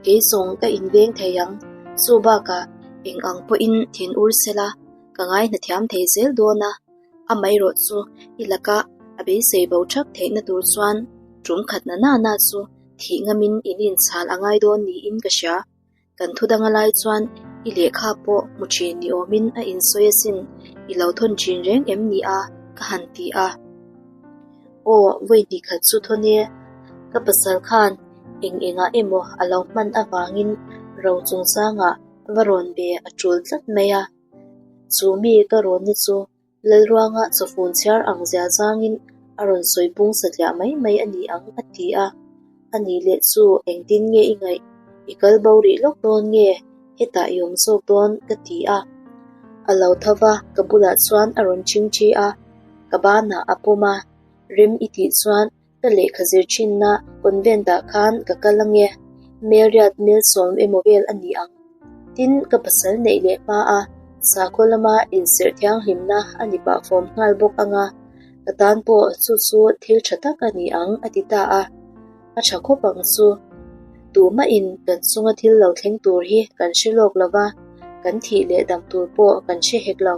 Kei zawng ka inveng thei ang, chu bakah eng ang pawhin thin ur sela ka ngaihna thiam thei zel dawn a, amaherawh chu i laka a beisei bo thak theihna tur chuan tum khat na nana chu thih ngamin in inchhal a ngai dawn niin ka hria. Kan thu danga lai chuan i lehkha pawh hmu thin ni awmin a insawi asin, i lo thawn thin reng em ni a? ka han ti a. Aw, vawi hnih khat chu thawn e, ka pasal khan eng engah emaw a lo hman avangin ro chungchangah va rawn be a tul tlat mai a. Chu mi ka rawnna chu Lalruanga chawfun chhiar ang zia zangin a rawn sawi pung satliah mai mai a ni ang a ti a. A nih leh chu engtin nge i ngaih? I kal bo rih lawk dawn nge? Hetah i awm zawk dawn ka ti a. A lo tho va, ka bulah chuan a rawn chingchi a, ka banah a pawm a, rem i tih chuan Ka lehkha zir thinna convent ah khan ka kal ange, Melriat Melsawm emaw vel a ni ang. Tin, ka pasal neih leh hma a, sakhaw lama inserh thianghlimna a ni pah fawm nghal bawk anga, ka tan pawh chu chu thil tha tak a ni ang a ti ta a. A tha khawp ang chu. Tumahin kan chunga thil lo thleng tur hi kan hre lawk lova, kan thih leh dam tur pawh kan hre hek lo.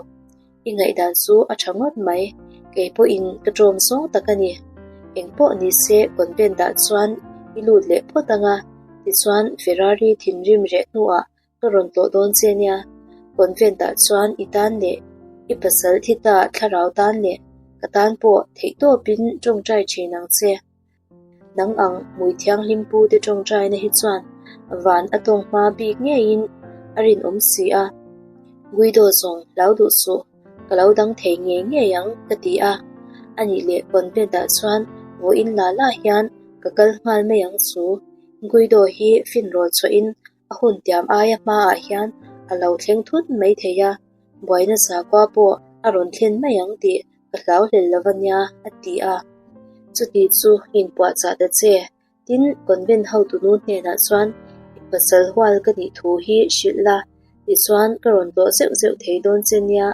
I ngaihdan chu a tha ngawt mai, kei pawhin ka ṭawm zawng tak a ni. Eng pawh ni se convent ah chuan i lut leh phawt ang a, tichuan Ferrari thinrim reh hnuah ka rawn tlawh dawn che nia. Convent ah chuan i tan leh i pasal thi ta thlarau tan leh ka tan pawh theihtawpin ṭawngṭai ṭhin ang che. Nang ang hmui thianghlim pu te tawngtaina hi chuan van a tawng hma bik ngeiin a rinawm si a, Guido zawng hlau duh suh, ka lo dang thei ngei ngei ang ka ti a, anih leh convent ah chuan vawiin la la hian ka kal nghal mai ang chu, Guido hi finrawl chhuahin a hun tiam aia hmaah hian a lo thleng thut mai thei a, buaina sakhua pawh a rawn thlen mai ang tih Ka hlau hlel lo ania, a ti a. Chuti chu inpuahchah ta che. Tin, convent hotunu hnenah chuan i pasal hual ka nih thu hi hrilh la. Tichuan, ka rawn tlawh zeuh zeuh thei dawn che nia,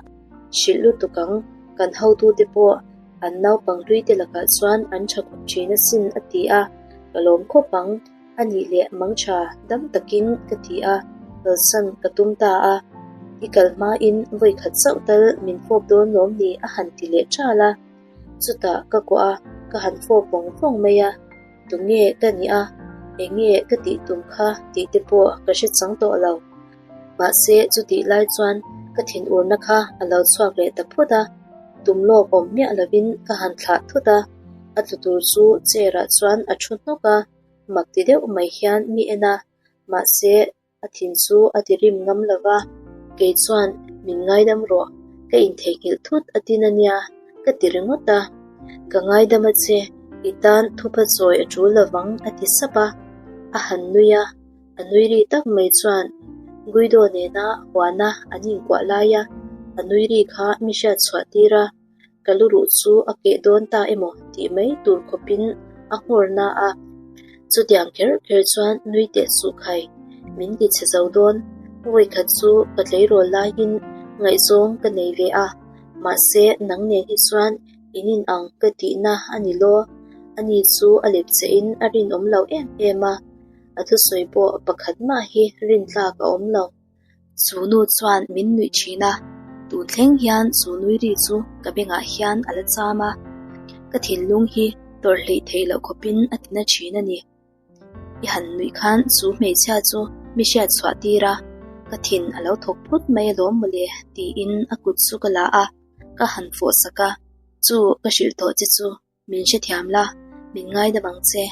hrilh lutuk ang, kan hotute pawh an naupang hluite lakah chuan an tha khawp thin asin a ti a, ka lawm khawp ang, a nih leh mang tha dam takin ka ti a, kalsan ka tum ta a, i kal hmain vawi khat chauh tal min fawp dawn lawm ni a han ti leh ṭal a, chutah ka kuah a, ka han fawp vawng vawng mai a. Tunge ka nih a, enge ka tih tum kha tih te pawh ka hre chang tawh lo. Mahse chutih lai chuan ka thinurna kha a lo chhuak leh ta phut a, tum lawk awm miah lovin ka han thlah thut a, a tlu tur chu chair ah chuan a thu hnawk a, mak ti deuh mai hian mi en a, mahse A thin chu a ti rim ngam lo va, kei chuan min ngaidam rawh, ka intheihnghilh thut a tin a nia, ka ti ringawt a. Ka ngaidam a che, i tan thupha chawi a tul lovang a ti sap a. A han nui a, a nui ri tak mai chuan Guido nena huana an inkuah laia a nui ri kha mi hriat chhuah tir a. Ka luruh chu a keh dawn ta emaw tih mai tur khawpin a nghawr na a, chutiang kher kher chuan nui teh suh khai, min ti chhe zo dawn. Vawikhat chu ka tleirawl laiin ngaihzawng ka nei ve a, mahse nang nen hi chuan in in ang ka tihna a ni law. Ani chu a lep che in a rinawm lo em em a, a thusawi pawh pakhat mah hi rintlak a awm lo. Chu nu chuan min nuih thin a, tun thleng hian chu nui ri chu ka bengah hian a la cham a, ka thinlung hi tawrh hleih theih loh khawpin a ti na thin a ni. I han nuih khan chu hmeichhia chu mi hriat chhuah tir a, ka thin a lo thawk phut mai alawm mawle tiin a kut chu ka la a, ka han fawh sak a, chu ka hrilh tawh che chu. Min hrethiam la, min ngaidam ang che,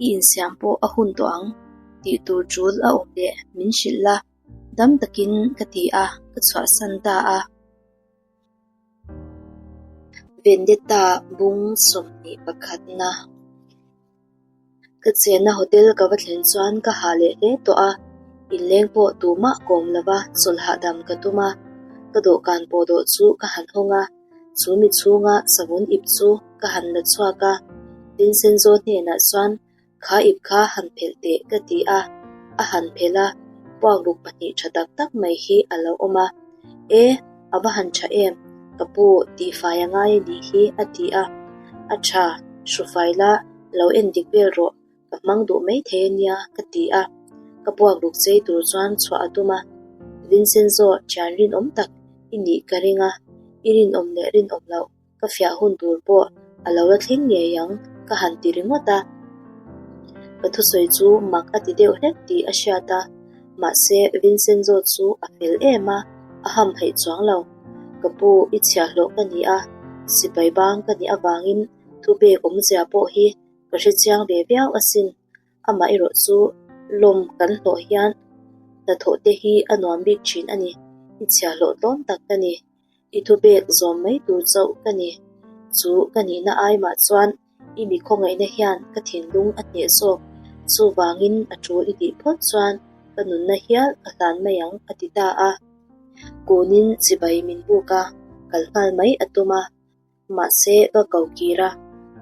i insiam pawh a hun tawh ang tih tur tul a awm leh min hrilh la, dam takin ka ti a, ka chhuahsan ta a. Vendetta bung 21 na. Ka chenna hotel ka va thlen chuan ka hah leh hle tawh a, inleng pawh tumah kawm lova chawlh hahdam ka tum a, ka dawhkan pawhdawh chu ka han hawng a, chu mi chhunga savun ip chu ka han la chhuak a, Vincenzo hnenah chuan kha ip kha han phelh teh ka ti a, a han phelh a, puakruk pahnih tha tak tak mai hi a lo awm a, E, a va han tha em, ka pu tihfai a ngai a nih hi a ti a, a tha, hrufai la, Lo en dik vel rawh, ka hmang duh mai thei a nia ka ti a, ka puak ruk chei tur chuan chhuah a tum a, Vincenzo thian rinawm tak i nih ka ring a, i rinawm leh rinawm loh ka fiah hun tur pawh a lo la thleng ngei ang ka han ti ringawt a. Ka thusawi chu mak a ti deuh hlek tih a hriat a, mahse Vincenzo chu a fel em a, a hamhaih chuang lo. Ka pu i chhiahhlawh ka ni a, sipai bang ka nih avangin Thupek awmzia pawh hi ka hre chiang ve viau asin, amah erawh chu lawm kan hlawh hian hnathawh te hi a nuam bik thin a ni, i chhiahhlawh tlawm tak ka ni, i thupek zawm mai tur chauh ka ni, chu ka nihna ai mah chuan i mi khawngaihna hian ka thinlung a hneh zawk, chuvangin a tul i tih phawt chuan ka nunna hial ka hlan mai ang a ti ta a, kunin chibai min buk a, kal nghal mai a tum a. Mahse ka ko kir a,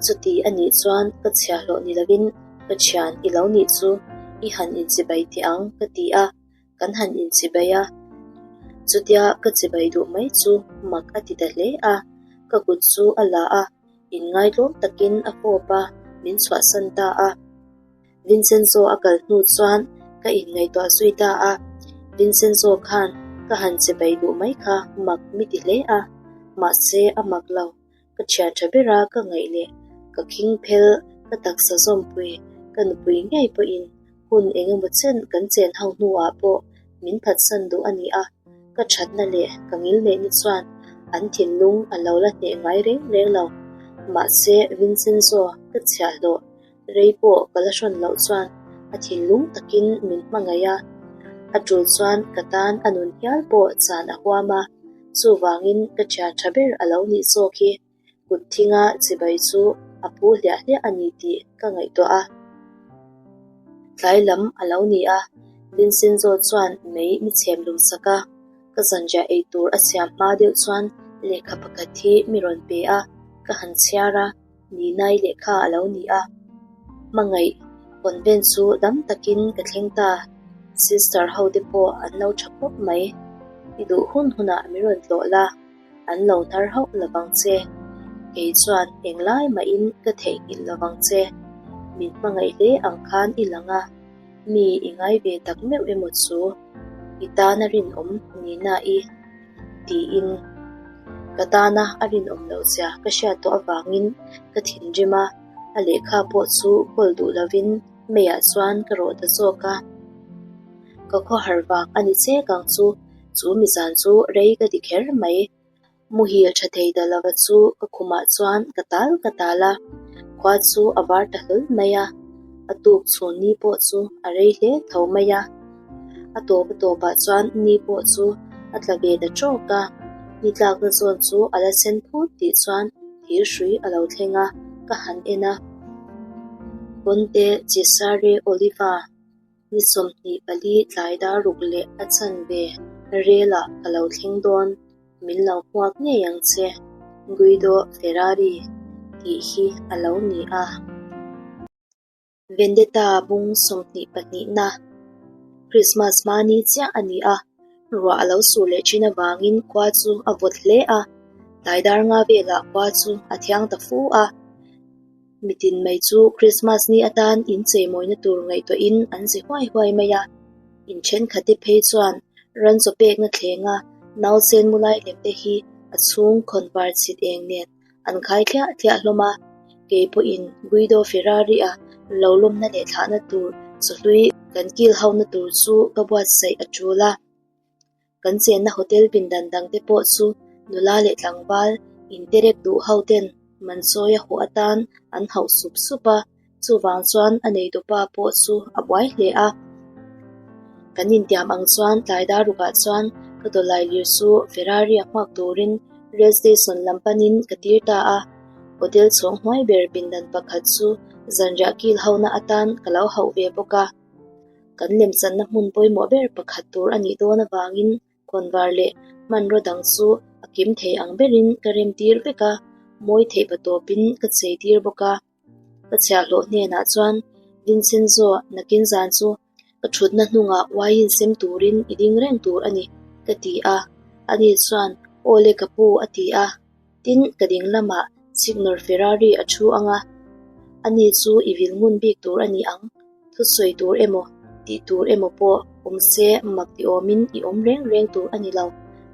chuti a nih chuan ka chhiahhlawh ni lovin ka thian i lo nih chu i han inchibai teh ang ka ti a, kan han inchibai a. Chutia ka chibai duh mai chu mak a ti ta hle a, ka kut chu a la a, inngaidlawm takin a fawp a, min chhuahsan ta a. Vincenzo a kal hnu chuan ka inngaihtuah zui ta a, Vincenzo khan ka han che bai duh mai kha mak mi ti hle a, mahse a mak lo, ka thian tha bera ka ngaih leh ka khing phel ka taksa zawmpui ka nupui ngei pawhin hun eng emaw chen kan chen ho hnuah pawh min phatsan duh a ni a, ka thatna leh ka ngilneihna chuan an thinlung a lo la hneh ngai reng reng lo, mahse Vincenzo ka chhiahhlawh Rei pawh ka la hrawn loh chuan a thinlung takin min hmangaih a, a tul chuan ka tan a nun hial pawh chan a huam a, chuvangin ka thian tha ber a lo nih zawk hi kut thinga chibai chu a phu hliah hliah a ni tih ka ngaihtuah a. Tlai lam a lo ni a, Vincenzo chuan mei mi chhem lum sak a, ka zanriah ei tur a siam hma deuh chuan lehkha pakhat hi mi rawn pe a, ka han chhiar a. Ninai lehkha a lo ni a, hmangaih convent chu dam takin ka thleng ta. Sister ho te pawh an lo tha khawp mai. I duh hun hunah min rawn tlawh la, an lo hnar hauh lovang che. Kei chuan englai mahin ka theihnghilh lovang che. Min hmangaih hle ang khan i lang a, mi i ngai ve tak meuh emaw chu i tana rinawm nihna i tiin ka tana a rinawm loh zia ka hriat tawh avangin ka thinrim a, a lehkha pawh chu kawl duh lovin meiah chuan ka rawh ta zawk a. Ka khawhar vang a ni chek ang chu, chu mizan chu rei ka ti kher mai. Muhil tha thei ta lova chu ka khumah chuan ka tal ka tal a, khua chu a var ta hlawl mai a, a tuk chhun ni pawh chu a rei hle tho mai a. A tawp a tawpah chuan ni pawh chu a tla ve ta tawk a, ni tlakna zawn chu a la sen phut tih chuan thir hrui a lo thleng a, ka han en a. Conte Cesare Oliva. Ni 24 tlai dar ruk leh a chanve relah ka lo thleng dawn, min lo hmuak ngei ang che, Guido Ferrari tih hi a lo ni a. Vendetta bung 22 na Krismas hma ni chiah a ni a, ruah a lo sur leh thin avangin khua chu a vawt hle a, tlai dar nga velah khua chu a thiang ta fu a. Mitin mai chu Krismas ni atan incheimawina tur ngaihtuahin an zi huai huai mai a. In thenkhatte phei chuan ran chaw pekna thlenga nausen mu lai lem te hi a chhung khawnvar chhit eng nen an khai thliah thliah hlawm a. Kei pawhin Guido Ferrari-a lo lawmna leh thlahna tur chawhlui kan kil hona tur chu ka buatsaih a tul a. Kan chenna hotel pindan dangte pawh chu nula leh tlangval interek duh ho ten man chawi a hawh atan an hauh sup sup a, chuvang chuan a neitupa pawh chu a buai hle a. Kan intiam ang chuan tlai dar rukah chuan ka tawlailir chu Ferrari a hmuak turin rail station lam panin ka tir ta a, hotel chhawng hnuai ber pindan pakhat chu zanriah kil hona atan ka lo hauh ve bawk a. Kan lemchanna hmun pawimawh ber pakhat tur a nih dawn avangin khawnvar leh hmanraw dang chu a kim thei ang berin ka remtir vek a, mawi theih patawpin ka cheitir bawk a. Ka chhiahhlawh hnenah chuan Vincenzo nakin zan chu ka thutna hnungah wine sem turin i ding reng tur a ni, ka ti a. Ani chuan, Aw le ka pu, a ti a. Tin, ka ding lamah Signor Ferrari a thu ang a, ani chu i vil ngun bik tur a ni ang, thusawi tur emaw, tih tur emaw pawh awm se mak ti awmin i awm reng reng tur a ni lo,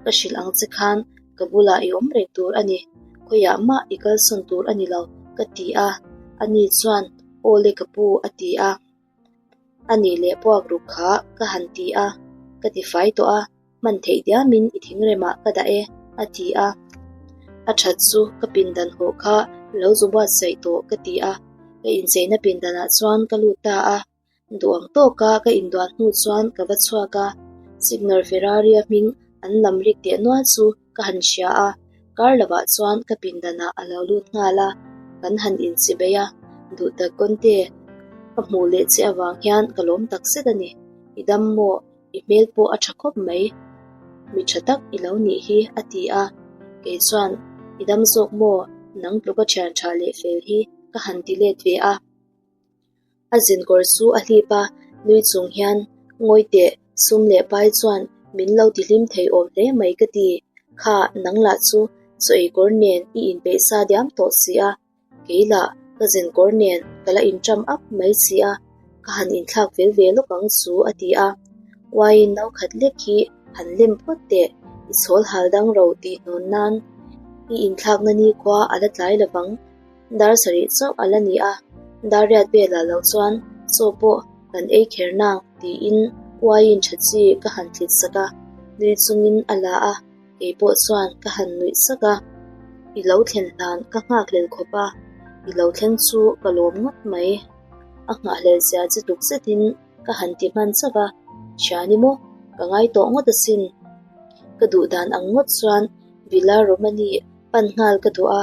ka hrilh ang che khan ka bulah i awm reng tur a ni, khawiah mah i kalsawn tur a ni lo, ka ti a, ani chuan, Aw le ka pu, a ti a. A nih leh puak ruk kha ka han ti a, ka ti fai tawh a, hman theih diamin i thingremah ka dah e, a ti a. A that chu ka pindan hawh kha lo zu buatsaih tawh ka ti a, ka incheina pindanah chuan ka lut ta a. Duh ang tawka ka induan hnu chuan ka va chhuak a, Signor Ferrari-a hming an lam rik teh nual chu ka han hria a, kar lovah chuan ka pindanah a lo lut nghal a, kan han inchibei a, duh tak Conte, ka hmuh leh che avang hian ka lawm tak zet a ni, i dam maw, i hmel pawh a tha khawp mai, mi tha tak i lo nih hi a ti a, kei chuan i dam zawk maw, nang tluka thian tha leh fel hi ka han ti let ve a. A zinkawr chu a hlip a, nui chung hian, Ngawi teh, sum leh pai chuan min lo ti hlim thei awm hle mai ka ti. Kha, nang lah chu chaw ei kawr nen i inpeih sa diam tawh si a, kei lah ka zinkawr nen ka la inṭam up mai si a, ka han inthlak fel ve lawk ang chu a ti a. Uaiin no khat lek hi han lem phawt teh, i chhawl hal dang ro tih hnawn nan i inthlakna nikhua a la tlai lovang. Dar sarih chauh a la ni a, dar riat velah loh chuan chaw pawh kan ei kher nang tiin uaiin tha chi ka han thlit sak a, nui chungin a la a, kei pawh chuan ka han nuih sak a. I lo thlen hlan ka nghakhlel khawp a, i lo thleng chu ka lawm ngawt mai. A nghahhlel zia chi tuk zetin ka han ti hman chauh a, Thiani maw, ka ngai tawh ngawt asin. Ka duh dan ang ngawt chuan Villa Romani pan nghal ka duh a,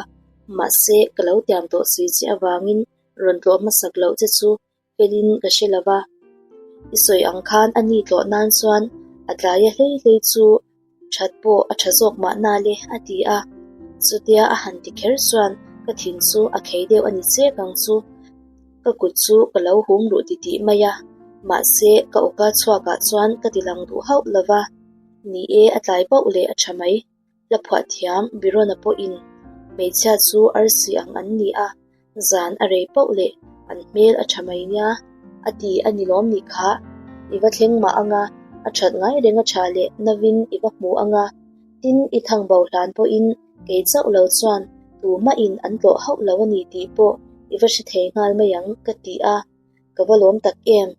Mahse, ka lo tiam tawh sui che avangin rawn tlawh hmasak loh che chu felin ka hre lo va. I sawi ang khan a ni tlawh nan chuan a tlaia hlei hlei chu that pawh a tha zawk mahna le, a ti a. Chutia a han ti kher chuan ka thin chu a khei deuh a ni chek ang chu. Ka kut chu ka lo hum ruh titih mai a. Mahse, ka awka chhuakah chuan ka ti lang duh hauh lo va, ni e, a tlai pauh leh a tha mai. Hla phuah thiam Birona pawhin hmeichhia chu arsi ang an ni a, zan a rei pauh leh an hmel a tha mai nia, a ti a ni lawm ni kha? I va thleng mah anga, a that ngai reng a tha leh novin i va hmu anga, tin i thang bo hlan pawhin kei chauh lo chuan tumahin an tlawh hauh lo a ni tih pawh i va hre thei nghal mai ang ka ti a, ka va lawm tak em?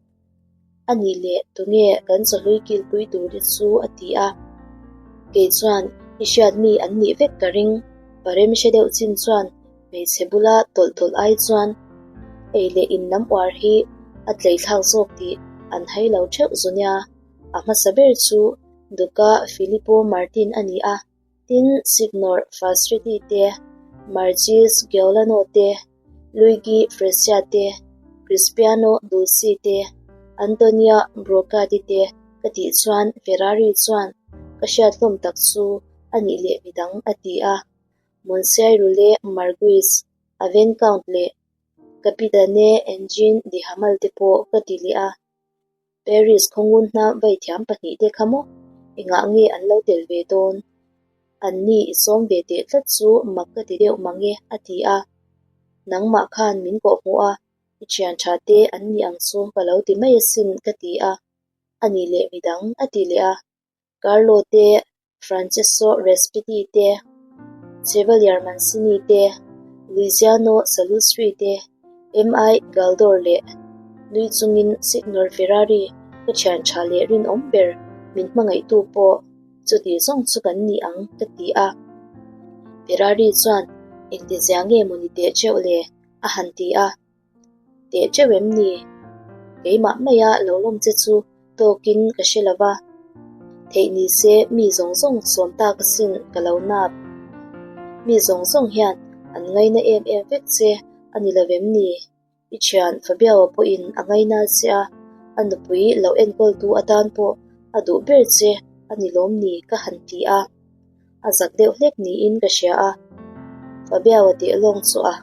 A nih leh tunge kan chawhlui kilpui tur te chu a ti a. Kei chuan i hriat mi an nih vek ka ring. Parem hre deuh chin chuan hmeichhe bula tawlh tawlh ai chuan ei leh in lam uar hi a tleithlak zawk tih an hai lo theuh zu nia. A hmasa ber chu Duka Filippo Martin a ni a. Tin, Signor Falstretti te, Marchese Giolano te, Luigi Fresia te, Crispiano Dulci te, Antonia Brocati te ka tih chuan Ferrari chuan ka hriat hlawm tak chu a nih leh midang a ti a. Monsieru leh Marguis, Aven Count leh Capitane Engine di Hamal te pawh ka ti leh a. Paris khawngun hna vaithiam pahnihte kha maw? Engah nge an lo tel ve dawn? An ni i sawm ve teh tlat chu mak ka ti deuh mang e, a ti a. Nangmah khan min kawhhmuh a, i thian tha te an ni ang chu ka lo ti mai asin ka ti a. A nih leh midang a ti leh a. Carlo te Francesco Respighi te, Chevalier Mancini te, Luciano Salustri te, M.I. Galdor leh nui chungin Signor Ferrari ka thian tha leh rinawm ber min hmangaihtu pawh chuti zawng chu kan ni ang ka ti a. Ferrari chuan engtizia nge maw ni teh teuh le a han ti a. Teh teuh em ni? Keimah maia lo lawm che chu tawkin ka hre lo va, theih ni se mi zawng zawng sawm tak asin ka lo nap. Mi zawng zawng hian an ngaina em em vek che a ni lo em ni? I thian Fabiaua pawhin a ngaina che a, a nupui lo enkawltu atan pawh a duh ber che a ni lawm ni ka han ti a. A zak deuh hlek niin ka hria a, Fabiaua tih lawng chu a,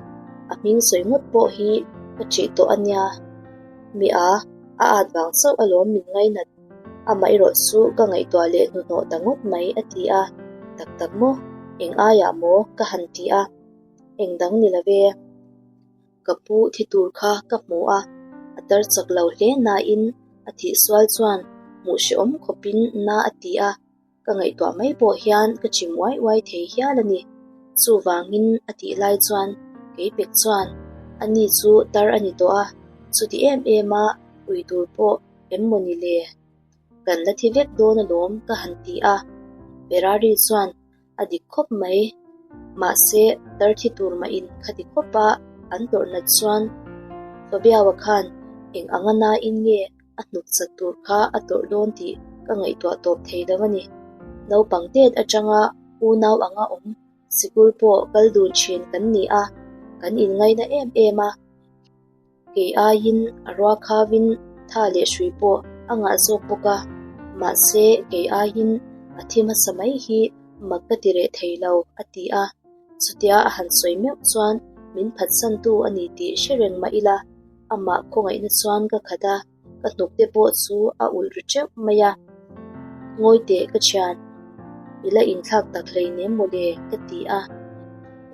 a hming sawi ngawt pawh hi ka ṭih tawh a nia. Mi a, a at vang chauh alawm min ngainat. Amah erawh chu ka ngaihtuah leh hnuhnawh ta ngawt mai a ti a, tak tak maw, eng aiah maw ka han ti a, eng dang ni lo ve. Ka pu thi tur kha ka hmu a, a tar chak lo hle nain a thih sual chuan hmuh hrehawm khawpin na a ti a. Ka ngaihtuah mai pawh hian ka chim uai uai thei hial a ni. Chuvangin a tih lai chuan Keipek chuan a ni chu tar a ni tawh a, chuti em em a ui tur pawh em maw ni le? Kan la thi vek dawn alawm ka han ti a. Ferrari chuan a dik khawp mai. Mahse tar thi tur mahin khati khawp a an tawrh nat chuan Fabiaua khan eng anga nain nge a hnuk chat tur kha a tawrh dawn tih ka ngaihtuah tawp thei lo a ni. Naupang tet atanga unau anga awm sikul pawh kal dun thin kan ni a, kan inngaina em em a. Kei aiin a rua khavin tha leh hrui pawh a ngah zawk bawk a, mahse kei aiin a thi hmasa mai hi mak ka ti reh thei lo, a ti a. Chutia a han sawi meuh chuan min phatsantu a ni tih hre reng mah ila, Amah khawngaihna chuan ka khat a, ka hnuk te pawh chu a ulh ri teuh mai a. Ngawi teh ka thian, i la inthlak tak hleinem mawle ka ti a.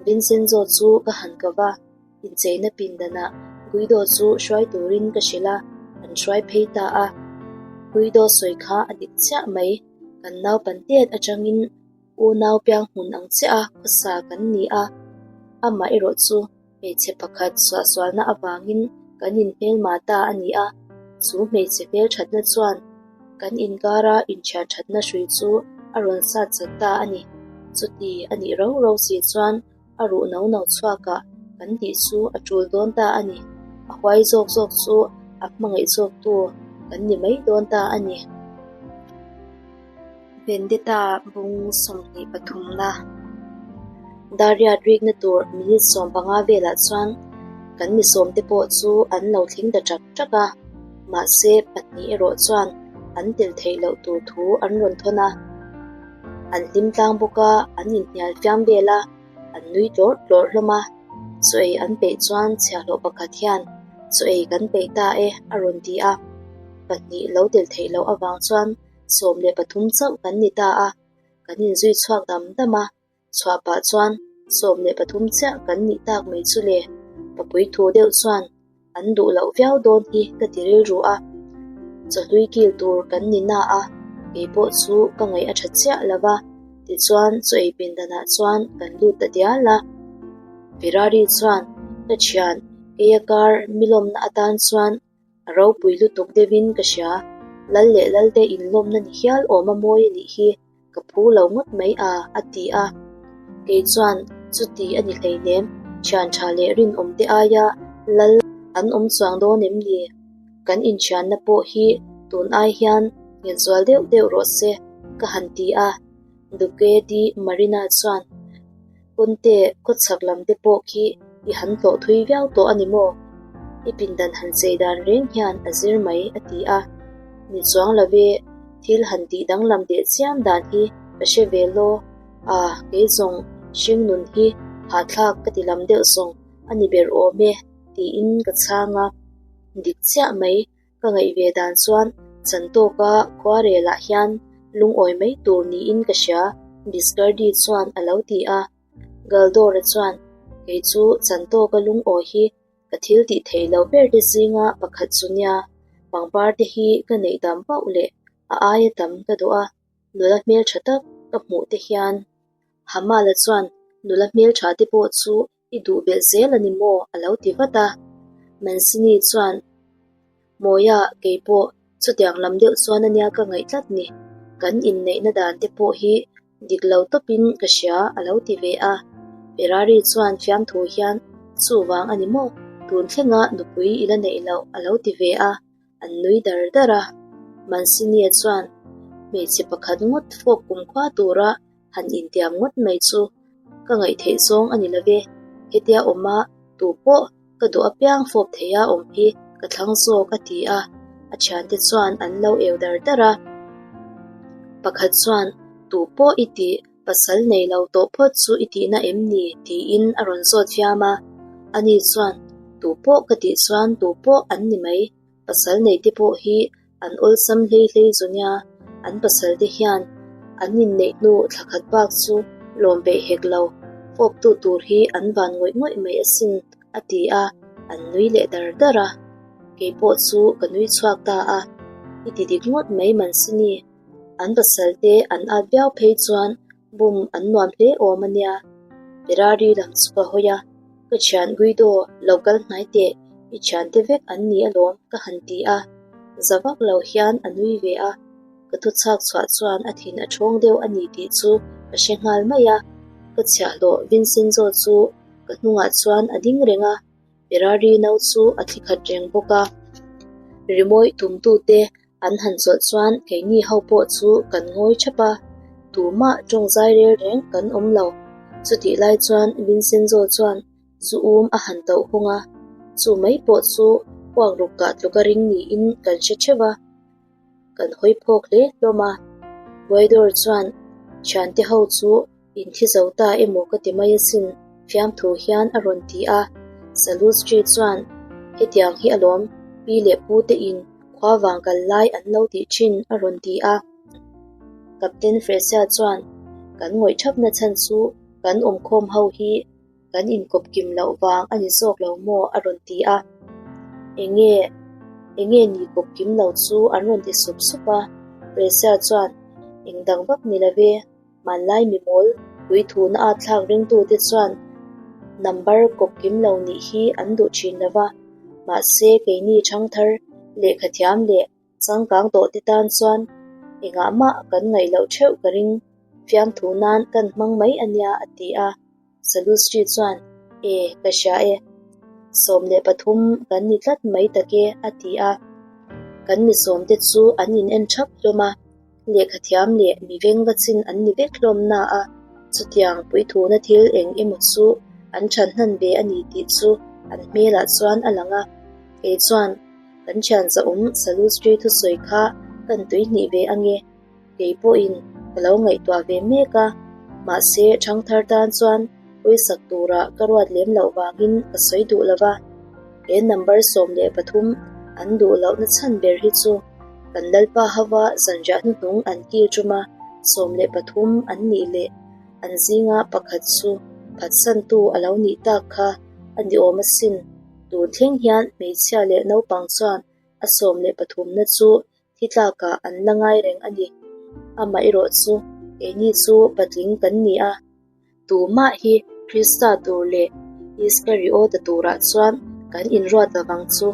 Vincenzo chu ka han ka va, incheina pindanah Guido chu hruai turin ka hrilh a, an hruai phei ta a. Guido sawi kha a dik chiah mai, kan naupan tet atangin unau piang hmun ang chiah a khawsa kan ni a, amah erawh chu Hmeichhe pakhat suahsualna avangin kan inhmelma ta a ni a, chu hmeichhe hmelthatna chuan kan inkara inthianthatna hrui chu a rawn sat chat ta a ni. Chuti a nih ro ro si chuan a ruh no no chhuakah kan tih chu a tul dawn ta a ni. A huai zawk zawk chu a hmangaih zawktu kan ni mai dawn ta a ni. Vendetta bung 23 na Dariat rikna tur minute 15 velah chuan kan mi sawmte pawh chu an lo thleng ta ṭak ṭak a, mahse pahnih erawh chuan an tel theih loh tur thu an rawn thawn a. An hlim tlang bawk a, an inhnial fiam vel a, an nui tlawrh tlawrh hlawm a. Chaw ei an peih chuan chhiahhlawh pakhat hian, Chaw ei kan peih ta e, a rawn ti a. Pahnih lo tel theih loh avang chuan 13 chauh kan ni ta a, kan inzui chhuak dam dam a, chhuah pah chuan 13 chiah kan nih tak mai chu le, papui thu deuh chuan an duh loh viau dawn hi ka ti rilru a, chawhlui kil tur kan ni na a, kei pawh chu ka ngaih a tha chiah lo va, tichuan chaw ei pindanah chuan kan lut ta dial a. Ferrari chuan ka thian keia kar mi lawmna atan chuan A ropui lutuk deuhin ka hria, Lal leh Lalte inlawmna ni hial awm a mawi a nih hi, ka phu lo ngawt mai a, a ti a. Kei chuan, Chuti a ni hleinem, thian tha leh rinawmte aia Lal an awm chuang dawn em ni? Kan inthianna pawh hi tun ai hian nghet zual deuh deuh rawh se, ka han ti a. Duke di Marina chuan, Pawnte khawchhak lam te pawh khi i han tlawh thui viau tawh a ni maw? I pindan han chei dan reng hian a zir mai a ti a. Ni chuang lo e, thil han tih danglam teh chiam dan hi ka hre ve law. A, kei zawng hringnun hi hahthlak ka ti lam deuh zawng a ni ber awm e tiin ka chhang a. Dik chiah mai Ka ngaih ve dan chuan Chantawka khuarelah hian lungawi mai tur niin ka hria, Biscardi chuan a lo ti a. Galdora chuan, Kei chu Chantawka lungawi hi ka thil tih theih loh ber te zinga pakhat chu nia, pangpar te hi ka neih dam pauh leh a aia tam ka duh a, nula hmeltha tak ka hmuh te hian. Hamala chuan nula hmeltha te pawh chu I duh belh zel a ni maw? a lo ti vat a. Mancini chuan, Mawia, kei pawh chutiang lam deuh chuan a nia ka ngaih tlat ni. Kan inneihna dan te pawh hi dik lo tawpin ka hria a lo ti ve a. Ferrari chuan fiamthu hian, Chuvang a ni maw? Tun thlenga nupui i la neih loh a lo ti ve a. An nui dar dar a. Mancini-a chuan, Hmeichhe pakhat ngawt fawk kumkhua tura Han intiam ngawt mai chu ka ngaihtheih zawng a ni lo ve, hetia awma tu pawh ka duh apiang fawp theia awm hi ka thlang zawk a ti a, a thiante chuan an lo eu dar dar a. Pakhat chuan tu pawh i tih pasal nei lo tawh phawt chu i tihna em ni tiin a rawn zawt fiam a, ani chuan tu pawh ka tih chuan tu pawh an ni mai, pasal nei te pawh hi An awlsam hlei hlei zu nia, an pasal te hian an inneih hnu thla khat bak chu lawm peih hek lo, fawptu tur hi an van ngawih ngawih mai asin a ti a, an nui leh dar dar a. Kei pawh chu ka nui chhuak ta a, i ti dik ngawt mai Mansini, an pasal te an at viau phei chuan Bum an nuam hle awm a nia. Ferrari lam chu ka hawi a, ka thian Guido lo kal hnai teh, i thiante vek an ni alawm ka han ti a. Za vak lo hian a nui ve a, ka thu chhak chhuah chuan a thin a thawng deuh a ni tih chu ka hre nghal mai a. Ka chhiahhlawh Vincenzo chu ka hnungah chuan a ding reng a, Ferrari no chu a thli khat reng bawk a. Rimawi tumtute An han chawlh chuan keini ho pawh chu kan ngawi thap a, tumah tawng zai rel reng kan awm lo. Chutih lai chuan Vincenzo chuan zu um a han tauh hung a, chu mai pawh chu puak ruk kah tluka ring niin kan hre theuh a, kan hawi phawk hle hlawm a. Guidor chuan thiante ho chu Inthi zo ta emaw ka ti mai asin, fiamthu hian a rawn ti a. Salustri chuan, Hetiang hi alawm, pi leh pu te in khua vang kal lai an lo tih thin a rawn ti a. Captain Fresia chuan, Kan ngawih thapna chhan chu kan awmkhawm ho hi Kan inkawp kim loh vang a ni zawk lo maw? a rawn ti a. Enge, enge ni kawp kim lo chu an rawn ti sup sup a. Presia chuan, Eng dang vak ni lo ve, hmanlai mi mawl puithuna a thlak ringtute chuan number kawp kim lo nih hi an duh thin lo va, mahse keini thangthar lehkhathiam leh Changkang tawh te tan chuan engah mah kan ngaih loh theuh ka ring, fiamthu nan kan hmang mai a nia a ti a. Salustri chuan, E, ka hria e. 13 kan ni tlat mai tak e a ti a. Kan mi sawmte chu an in en thap hlawm a. Lehkhathiam leh mi vengva chin an ni vek hlawm na a, chutiang puithuna thil eng emaw chu an than hnan ve a ni tih chu an hmelah chuan a lang a. Kei chuan kan thian zahawm Salustri thusawi kha kan tuihnih ve ange, kei pawhin ka lo ngaihtuah ve mek a, mahse thangthar tan chuan pawisak tura ka ruat lem loh vangin ka sawi duh lo va, he number 13 an duh lohna chhan ber hi chu. Kan Lalpa hova zanriah hnuhnung an kil ṭuma 13 an nih leh an zinga pakhat chu phatsantu a lo nih tak kha a ni awm asin. Tun thleng hian hmeichhia leh naupang chuan a 13na chu thi tlakah an la ngai reng a ni. Amaherawh chu keini chu patling kan ni a. Tumah hi Krista tur leh Iskariota turah chuan kan inruat lovang chu.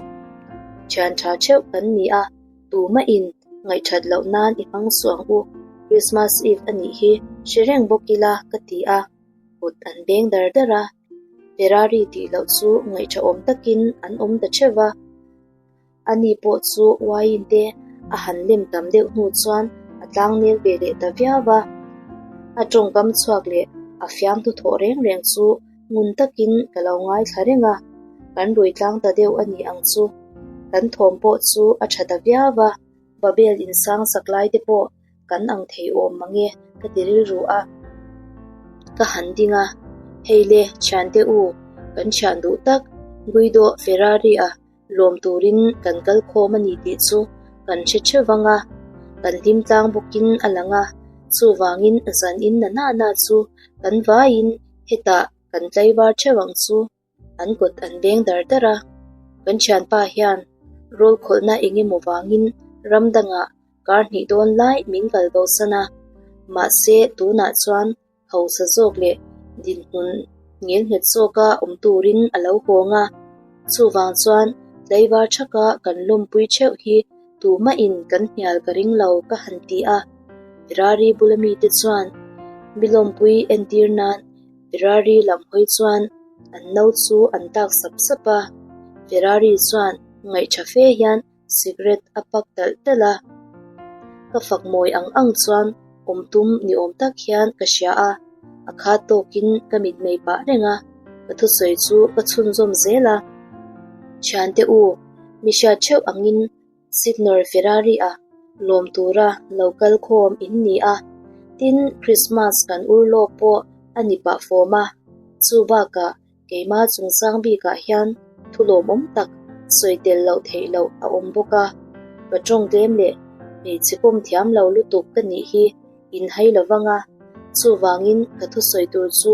Thian tha theuh kan ni a, tumahin ngaihthat loh nan i hmang suh ang u, Christmas Eve a nih hi hre reng bawk ila ka ti a, kut an beng dar dar a. Ferrari tih loh chu ngaihthahawm takin an awm ta theuh va. Ani pawh chu wine te a han lem tam deuh hnu chuan a tlangnel ve leh ta viau va. A tawngkam chhuak leh a fiamthu thawh reng reng chu ngun takin ka lo ngaithla reng a, kan rui tlang ta deuh a ni ang chu. Kan thawm pawh chu a tha ta viau va, Babel insang sak lai te pawh kan ang thei awm mang e ka ti rilru a. Ka han ding a, Hei le, thiante u, kan thian duh tak Guido Ferrari-a Lawm turin kan kal khawm a ni tih chu kan hre theuh vang a, kan hlim tlang bawkin a lang a, chuvangin zan in na na na chu kan vaiin hetah kan tlaivar theuh ang chu an kut an beng dar dar a. Kan thianpa hian rawl khawlhna eng emaw vangin ram dangah kar hnih dawn lai min kal bosan a, mahse tunah chuan hausa zawk leh dinhmun ngelnghet zawka awm turin a lo hawng a, chuvang chuan tlaivar thaka kan lawmpui theuh hi tumahin kan hnial ka ring lo ka han ti a. Ferrari bula mite chuan mi lawmpui entir nan Ferrari lam hawi chuan an no chu an tak sap sap a, Ferrari chuan ngaihṭha fe hian Cigarette a pak talh talh a, ka fak mawi ang ang chuan awm tum ni awm tak hian ka hria a, a khat tawkin ka mitmei pah reng a, ka thusawi chu ka chhunzawm zel a. Thiante u, mi hriat theuh angin Signor Ferrari-a lawm tura lo kal khawm in ni a, tin Christmas kan ur lawk pawh a ni pah fawm a, chu bakah Keima chungchang bikah hian thu lawmawm tak sawi tel loh theih loh a awm bawk a, ka tawng tlem leh hmeichhe pawm thiam lo lutuk ka nih hi in hai lo vang a, chuvangin ka thusawi tur chu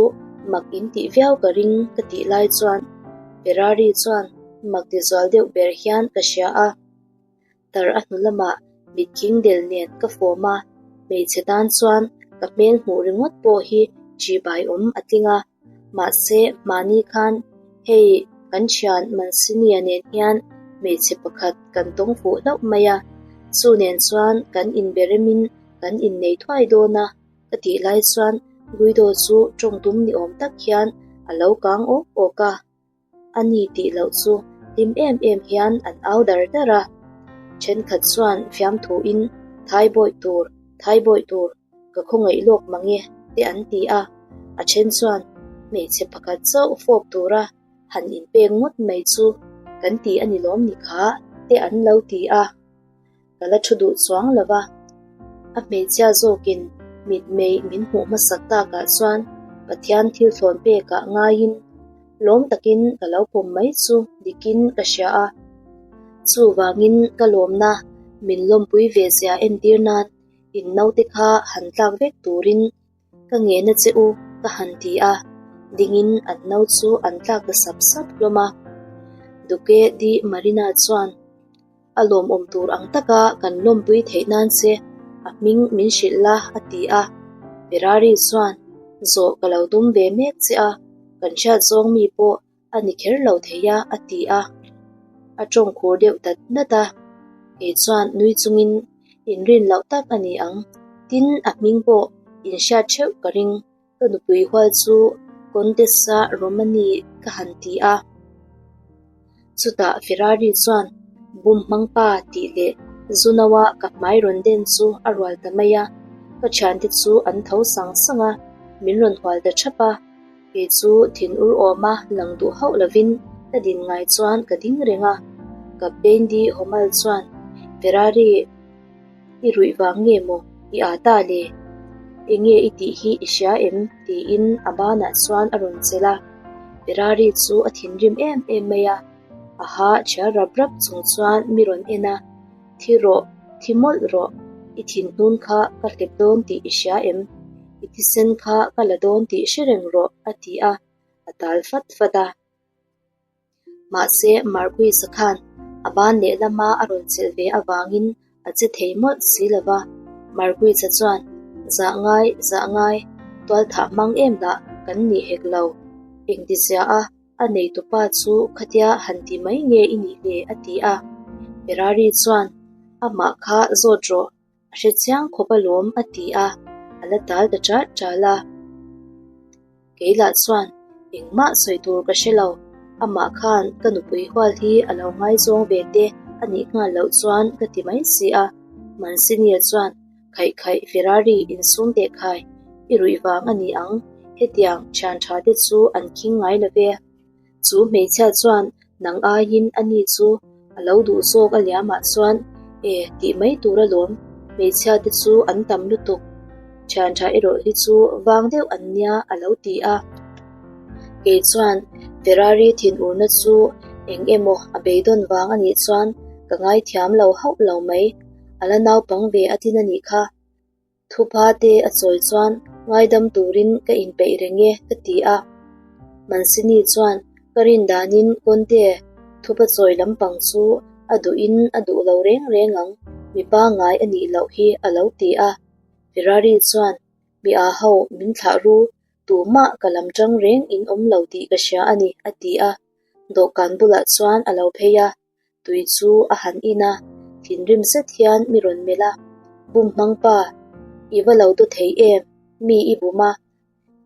mak in tih viau ka ring ka tih lai chuan Ferrari chuan mak ti zual deuh ber hian ka hria a. Tar a hnu lamah mitkhing del nen ka fawm a, hmeichhe tan chuan ka hmel hmuh ringawt pawh hi ṭihbai awm a tling a. Mahse, mahni khan hei kan thian Mansinia nen hian hmeichhe pakhat kan tawng fuh hlauh mai a, chu nen chuan kan inbe remin kan innei thuai dawn a ka tih lai chuan Guido chu tawng tum ni awm tak hian a lo kang awk awk a. A ni tih loh chu hlim em em hian an au dar dar a. Thenkhat chuan fiamthuin Thaibawih tur, Thaibawih tur, ka khawngaih lawk mang e te an ti a. A then chuan hmeichhe pakhat chauh fawp tura han inpek ngawt mai chu kan ti a ni lawm ni kha te an lo ti a. Ka la thu duh chuang lo va, a hmeichhia zawkin mitmei min hmuh hmasak takah chuan Pathian thil thlawn pekah ngaiin lawm takin ka lo pawm mai chu dikin ka hria a. Chuvangin ka lawmna min lawmpui ve zia entir nan in naute kha han tlak vek turin Ka ngena che u, ka han ti a, dingin an no chu an tlak ta sap sap hlawm a. Duke di Marina chuan a lawmawm tur ang taka kan lawmpui theih nan che a hming min hrilh la a ti a. Ferrari chuan zawh ka lo tum ve mek che a, kan hriat zawng mi pawh A ni kher lo thei a, a ti a. A tawng khur deuh dat dat a. Kei chuan nui chungin inrin loh tak a ni ang. Tin, a hming pawh inhriat theuh ka ring. Ka nupui hual chu Contessa Romani ka han ti a. Chutah Ferrari chuan bum hmang pa tih leh zu noa ka hmai rawn den chu a rual ta mai a. Ka thiante chu an tho sang sang a, min rawn hual ta thap a. Kei chu thin ur awma lang duh hauh lovin ka din ngai chuan ka ding reng a, Captain Di Homal chuan Ferrari i ruih vang nge maw i aa ta le? Enge i tih hi i hria em? tiin a banah chuan a rawn chelh a, Ferrari chu a thinrim em em mai a, a ha thial rap rap chung chuan mi rawn en a, Thi rawh. Thi mawlh rawh, i thinhnun kha ka hlep dawn tih i hria em? I thisen kha ka la dawn tih hre reng rawh, a ti a, a tal fat fat a. Mahse, Marquis-a khan a ban lehlama a rawn chelh ve avangin a che thei mawlh si lo va. Marquis-a chuan, Zah ngai, zah ngai, tualthah hmang em lah kan nih hek lo. Engtizia a a neitupa chu khatia han ti mai nge i nih le? a ti a. Ferrari chuan, Amah kha zawt rawh, a hre chiang khawp alawm a ti a, a la tal ta ṭal ṭal a. Kei lah chuan engmah sawi tur ka hre lo, amah khan ka nupui hual hi a lo ngaizawng ve te a nih nghal loh chuan ka ti mai si a. Mancini-a chuan Khaih khaih Ferrari insum teh khai, i ruih vang a ni ang, hetiang thian tha te chu an khing ngai lo ve. Chu hmeichhia chuan nang aiin a ni chu a lo duh zawk a liamah chuan e tih mai tur alawm, hmeichhia te chu an tam lutuk, thian tha erawh hi chu vang deuh an nia a lo ti a. Kei chuan Ferrari thinurna chu eng emaw a beidawn vang a nih chuan ka ngaithiam lo hauh lo mai, a la naupang ve a tin a nih kha. Thupa te a chawi chuan ngaidam turin ka inpeih reng e ka ti a. Mancini chuan ka rin danin Conte thupa chawi lampang chu a duhin a duh lo reng reng ang, mi pangngai a nih loh hi a lo ti a. Ferrari chuan mi aa ho min thlah ru, tumah ka lam tang reng in awm lo tih ka hria a ni a ti a. Dawhkan bulah chuan a lo phei a. Tui chu a han in a, thinrim zet hian mi rawn melh a, Bum hmang pa, i va lo daw thei em? Mi i bum a,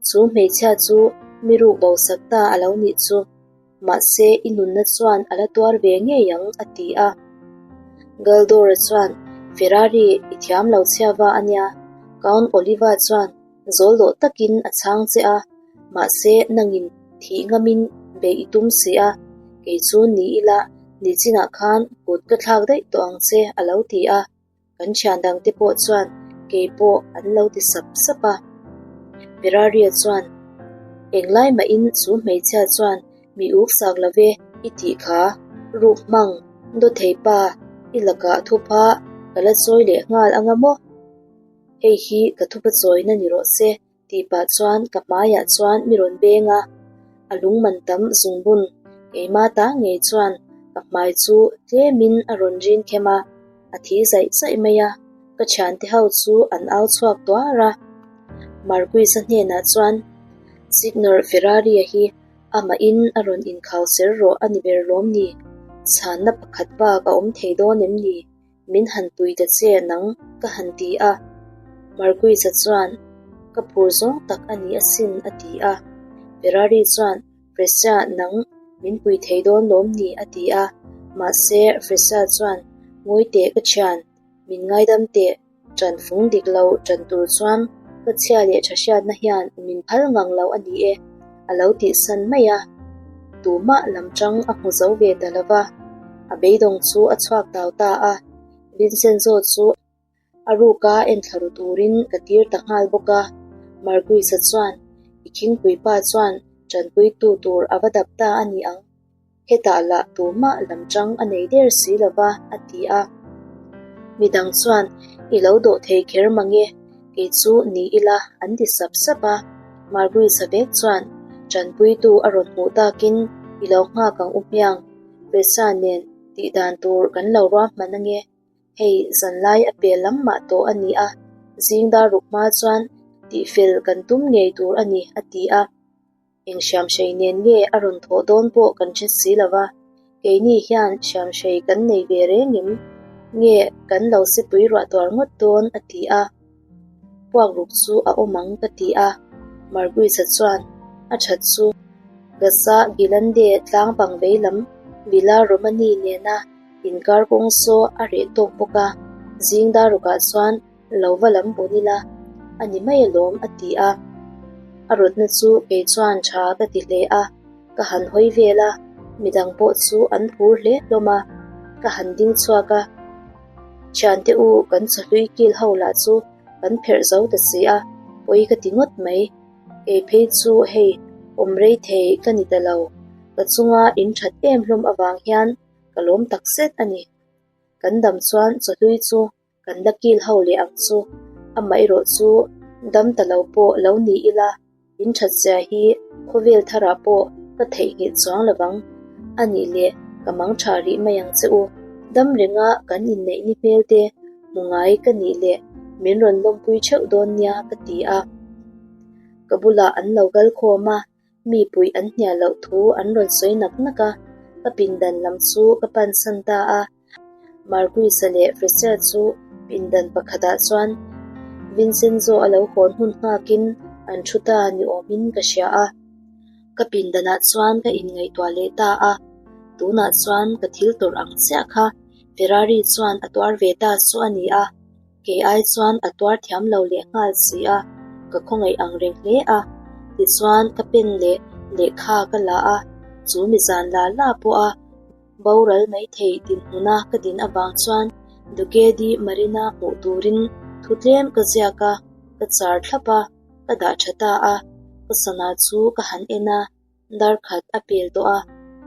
chu hmeichhia chu mi ruk bo sak ta a lo nih chu. Mahse, i nunna chuan a la tuar ve ngei ang, a ti a. Galdora chuan, Ferrari, i thiam lo chhia va a nia. Count Oliva chuan Zawl dawh takin a chhang che a, mahse nangin thih ngamin beih i tum si a, kei chu ni ila nichinah khan kut ka thlak daih tawh ang che a lo ti a, kan thian dangte pawh chuan kei pawh an lo ti sap sap a. Ferraria chuan, Englai mahin chu hmeichhia chuan mi uk sak lo ve i tih kha, ruk hmang, dawthei pa, i lakah thupa ka la chawi leh nghal anga maw? Hei hi ka thupa chawina ni rawh se tih pah chuan ka hmaiah chuan mi rawn beng a, a lungman tam zungbun keima ta ngei chuan ka hmai chu tlemin a rawn rin khem a, a thi zaih zaih mai a, ka thiante ho chu an au chhuak tuar a. Marquis-a hnenah chuan Signor Ferrari-a hi amahin a rawn inkhau ser rawh a ni ber lawm ni? Chhanna pakhat bak a awm thei dawn em ni? Min han pui ta che nang ka han ti a. Marquis-a chuan, Ka phur zawng tak a ni asin a ti a. Ferrari chuan, Fresha nang min pui thei dawn lawm ni a ti a. Mahse Fresha chuan, Ngawi teh ka thian, min ngaidam teh, ṭan fung dik lo ṭan tur chuan ka chhia leh ṭha hriatna hian min phal ngang lo a ni e a lo tihsan mai a. Tumah lam ṭang a hmu zo ve ta lo va, a beidawng chu a chhuak tau ta a. Vincenzo chu a ruka enthla ru turin ka tir ta nghal bawk a. Marquis-a chuan, I khingpui pa chuan ṭanpuitu tur a va dap ta a ni ang. Hetah lah tumah lam ṭang a nei der si lo va, a ti a. Midang chuan, I lo dawh thei kher mange, kei chu ni ila, an ti sap sap a. Marguisa vek chuan, Ṭanpuitu a rawn hmuh takin i lo nghak ang u hmiang, Presa nen tih dan tur kan lo ruahman ange. Hei zanlai a pel lam mah tawh a ni a, zing dar ruk hma chuan tihfel kan tum ngei tur a ni, a ti a. Eng hriamhrei nen nge a rawn thawh dawn pawh kan hre si lo va, keini hian hriamhrei kan nei ve reng em? Nge kan lo sipui ruah tuar ngawt dawn? a ti a. Puak ruk chu a awm ang ka ti a, Marguisa chuan a that chu Gaza Gilande tlang pang vei lam Villa Romani nena inkar kawng saw a reh tawk bawk a, zing dar rukah chuan Lo va lam bun ila, a ni mai alawm a ti a. A rawtna chu kei chuan tha ka ti hle a, ka han hawi vel a, midang pawh chu an phur hle hlawm a, ka han ding chhuak a. Thiante u kan chawhlui kil ho lah chu kan pherh zo ta si a, pawi ka ti ngawt mai. Kei phei chu hei awm rei thei ka ni ta lo, ka chunga in that em hlawm avang hian ka lawm tak zet a ni. Kan dam chuan chawhlui chu. Kan la kil ho leh ang chu. Amaherawh chu dam ta lo pawh lo ni ila, in that zia hi khawvel tharah pawh ka theihnghilh chuang lo vang. A nih leh ka mang tha rih mai ang che u. Dam renga kan inneih ni hmel te hmu ngai ka nih leh min rawn lawmpui theuh dawn nia ka ti a. Ka bulah an lo kal khawm a, mi puih an hnial loh thu an rawn sawi nak nak a, ka pindan lam chu ka pansan ta a. Marquis-a leh Fresel chu pindan pakhatah chuan Vincenzo a lo hawn hun nghakin an thu ta ni awmin ka hria a. Ka pindanah chuan ka inngaihtuah leh ta a, tunah chuan ka thil tawrh ang chiah kha Ferrari chuan a tuar ve ta chu a ni a, kei ai chuan a tuar thiam lo leh nghal si a, ka khawngaih ang reng hle a. Tichuan ka pen leh lehkha ka la a, chu mi zan la la pawh a Boral mai thei dinhmuna ka din avang chuan Duque di Marina hmuh turin thu tlem ka ziak a, ka char thlap a, ka dah tha ta a. Ka sana chu ka han en a, dar khat a pel tawh a,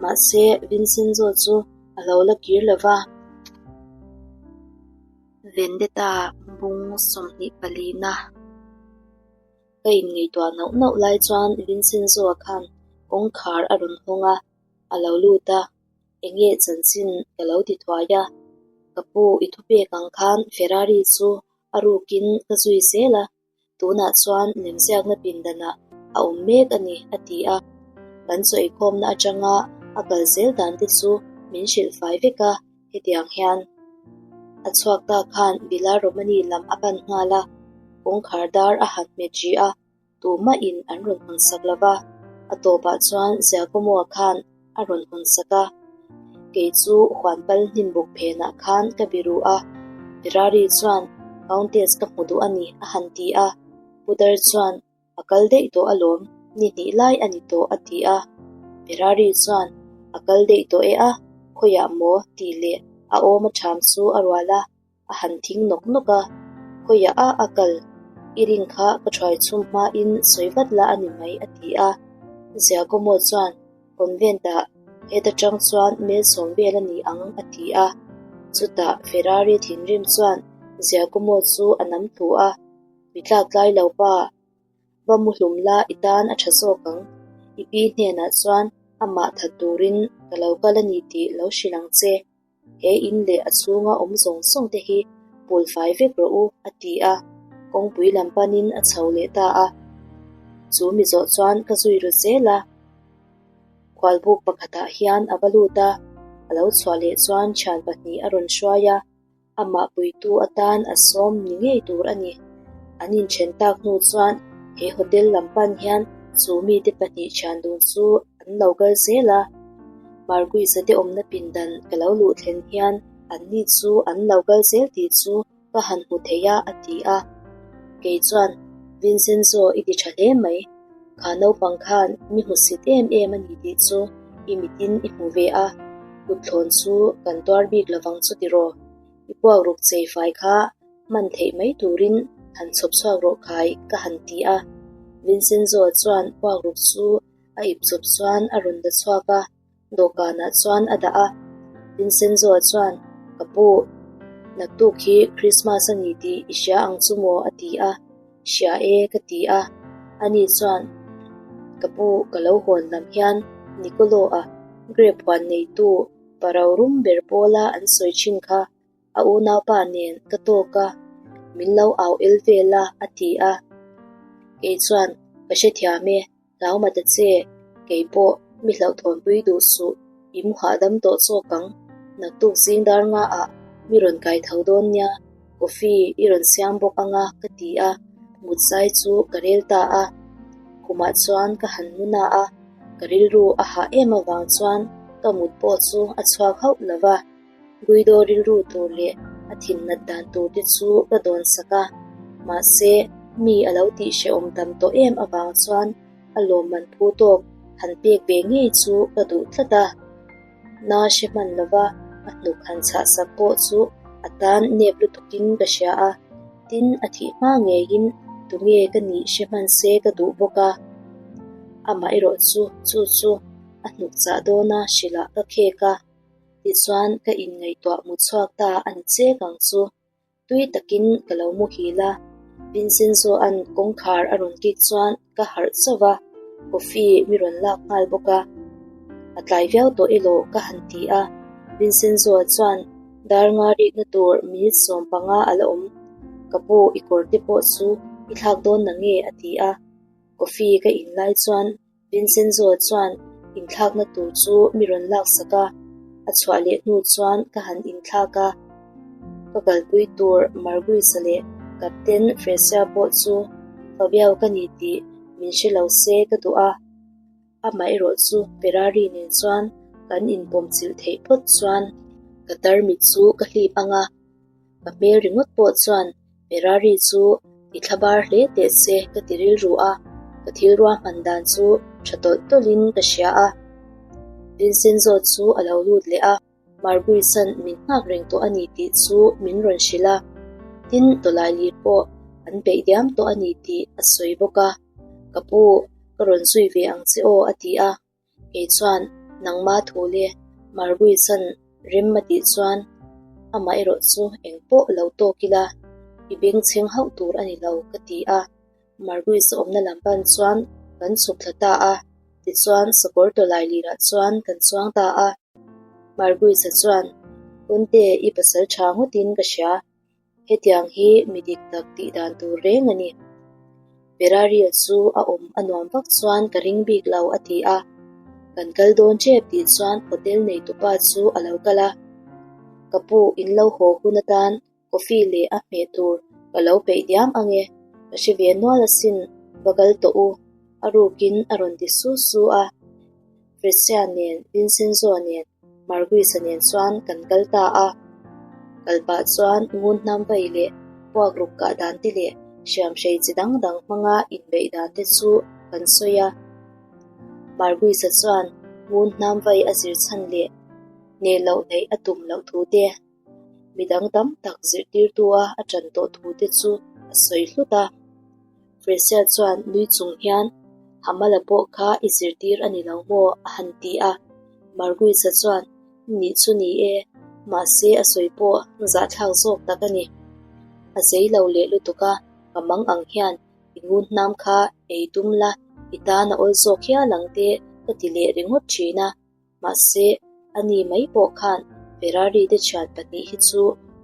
mahse Vincenzo chu a lo la kir lo va. Vendetta bung 24 na. Ka inngaihtuah nauh nauh lai chuan Vincenzo-a khan kawngkhar a rawn hawng a. A lo lut a, Enge chanchin ka lo ti thuai a, ka pu i thupek ang khan Ferrari chu a rukin ka zui zel a, tunah chuan lemziakna pindanah a awm mek a ni a ti a. Kan chaw eikhawmna atanga a kal zel dan te chu min hrilh fai vek a, hetiang hian a chhuak ta khan Villa Romani lam a pan nghal a, kawngkhar dar a han hmet rih a. Tumahin an rawn hawn sak lo va, a tawpah chuan Giacomo-a khan a rawn hawn sak a. Kei chu huan pal hnim buk phenah khan ka biru a, Ferrari chuan Countess ka hmu duh a ni a han ti a. Putar chuan A kal daih tawh alawm, ni hnih lai a ni tawh a ti a. Ferrari chuan A kal daih tawh e a, khawiah maw? tih leh a awm a ṭham chu a rual a. A han thing nawk nawk a, Khawiah a a kal? I rin kha ka thuai chhum hmain sawi vat la a ni mai a ti a. Giacomo chuan Convent-ah heta tang chuan mel sawm vel a ni ang a ti a. Chutah Ferrari thinrim chuan Giacomo chu a nam tlu a, Mi tlak tlai lo pa, va mu hlum la i tan a tha zawk ang. I pi hnenah chuan amah that turin ka lo kal a ni tih lo hrilh ang che. He in leh a chhunga awm zawng zawng te hi pul fai vek rawh u, a ti a, kawngpui lam panin a chho leh ta a. Chu mi zawh chuan ka zui ru zel a. Khualbuk pakhatah hian a va lut a, a lo chhuah leh chuan thian pahnih a rawn hruai a. Amah puitu atan a sawm ni ngei tur a ni. An inthen tak hnu chuan he hotel lam pan hian chu mite pahnih thian dun chu an lo kal zel a. Marquis-a te awmna pindan ka lo luh thlen hian anni chu an lo kal zel tih chu ka han hmu thei a, a ti a. Kei chuan, Vincenzo i ti tha hle mai. Kha naupang khan mi hmusit em em a ni tih chu i mitin i hmu ve a, kutthlawn chu kan tuar bik lovang chu tiraw? I puak ruk chei fai kha hman theih mai turin han chhawp chhuak rawh khai ka han ti a. Vincenzo chuan puak ruk chu a ip chawp chuan a rawn la chhuak a. Dawhkanah chuan a dah a, Vincenzo chuan, Ka pu, naktuk hi Christmas a ni tih i hria ang chu maw? a ti a. Hria e, ka ti a. Ani chuan, Ka pu, ka lo hawn lam hian Nicolo-a grape huan neitu pa rorum ber pawla an sawi thin kha a unaupa nen ka tawk a, min lo au el vel a, a ti a. Kei chuan, Ka hrethiam e, Hlauma ta che, kei pawh mi hlauhthawnpui duh suh, i mu hahdam tawh chawk ang. Naktuk zing dar nga ah mi rawn kai tho dawn nia, coffee i rawn siam bawk anga ka ti a, mut zai chu ka rel ta a. Khumah chuan ka han mu na a, ka rilru a hah em avang chuan ka mut pawh chu a chhuak hauh lo va. Guido rilru tur leh a thin nat dan tur te chu ka dawn sak a, mahse mi a lo tih hrehawm tam tawh em avang chuan a lawmman phu tawk han pek ve ngei chu ka duh tlat a. Na hre hman lova a hnuk han chhah sak pawh chu a tan nep lutukin ka hria a, tin a thih hma ngeiin tunge ka nih hre hman se ka duh bawk a. Amaherawh chu chu chu a hnuk chah dawna hrilhah ka khek a. Tichuan ka inngaihtuah mu chhuak ta a ni chek ang chu. Tui takin ka lo muhil a, Vincenzo-a'n kawngkhar a rawn kik chuan ka harh chauh va, coffee mi rawn lak nghal bawk a. A tlai viau tawh elaw ka han ti a, Vincenzo-a chuan dar nga rikna tur minute 15 a la awm. Ka pu i kawr te pawh chu i thlak dawn na nge a ti a. Coffee ka in lai chuan Vincenzo chuan inthlakna tur chu mi rawn laksak a, a chhuah leh hnu chuan ka han inthlak a. Ka kalpui tur Marguisa leh Captain Fresia pawh chu Fabiao ka ni tih min hre lo se ka duh a. Amaherawh chu Ferrari nen chuan kan inpawm chilh theih phawt chuan ka tarmit chu ka hlip ang a. Ka hmel ringawt pawh chuan Ferrari chu i thla bar hle teh se ka ti rilru a, ka thil ruahman dan chu tha tawlh tawlhin ka hria a. Vincenzo chu a lo lut leh a, Marguisan min nghak reng tawh a ni tih chu min rawn hrilh a, tin tawlailir pawh an peih diam tawh a ni tih a sawi bawk a. Ka pu, ka rawn zui ve ang che aw a ti a. Kei chuan nangma thu le Marguisan rem a tih chuan amah erawh chu eng pawh lo tawk ila i bengchheng hauh tur a ni lo ka ti a. Marguis awmna lam pan chuan kan chhuk thla ta a, tichuan sakawr tawlai lirah chuan kan chuang ta a. Marguis-a chuan, Kunte i pasal tha ngawtin ka hria. Hetiang hi mi dik tak tih dan tur reng a ni. Ferrari-a chu a awm a nuam vak chuan ka ring bik lo a ti a. Kan kal dawn tep tih chuan hotel neitupa chu a lo kal a. Ka pu in lo haw hun atan coffee leh a hmeh tur ka lo peih diam ang e, ka hre ve nual asin va kal tawh u, a rukin a rawn ti su su a. Fritz-a nen Vincenzo nen Marguis-a nen chuan kan kal ta a, kal pah chuan ngun hnam vai leh puak ruk kah dan te leh hriamhrei chi dang dang hmanga inbeih dan te chu kan sawi a. Marguis-a chuan ngun hnam vai a zir chhan leh hneh loh neih a tum loh thu te, midang tam tak zirtirtua a ṭan tawh thu te chu a sawi hlut a. Fresia chuan nui chung hian, Hamala pawh kha i zirtir a ni lo maw? a han ti a. Marguisa chuan, Nih chu ni e, mahse a sawi pawh zahthlak zawk tak a ni. A zei lo leh lutuk a, ka mang ang hian i ngun hnam kha ei tum la, i tan a awl zawk hial ang te ka ti leh ringawt thin a. Mahse, ani mai pawh khan Ferrari te thian pahnih hi chu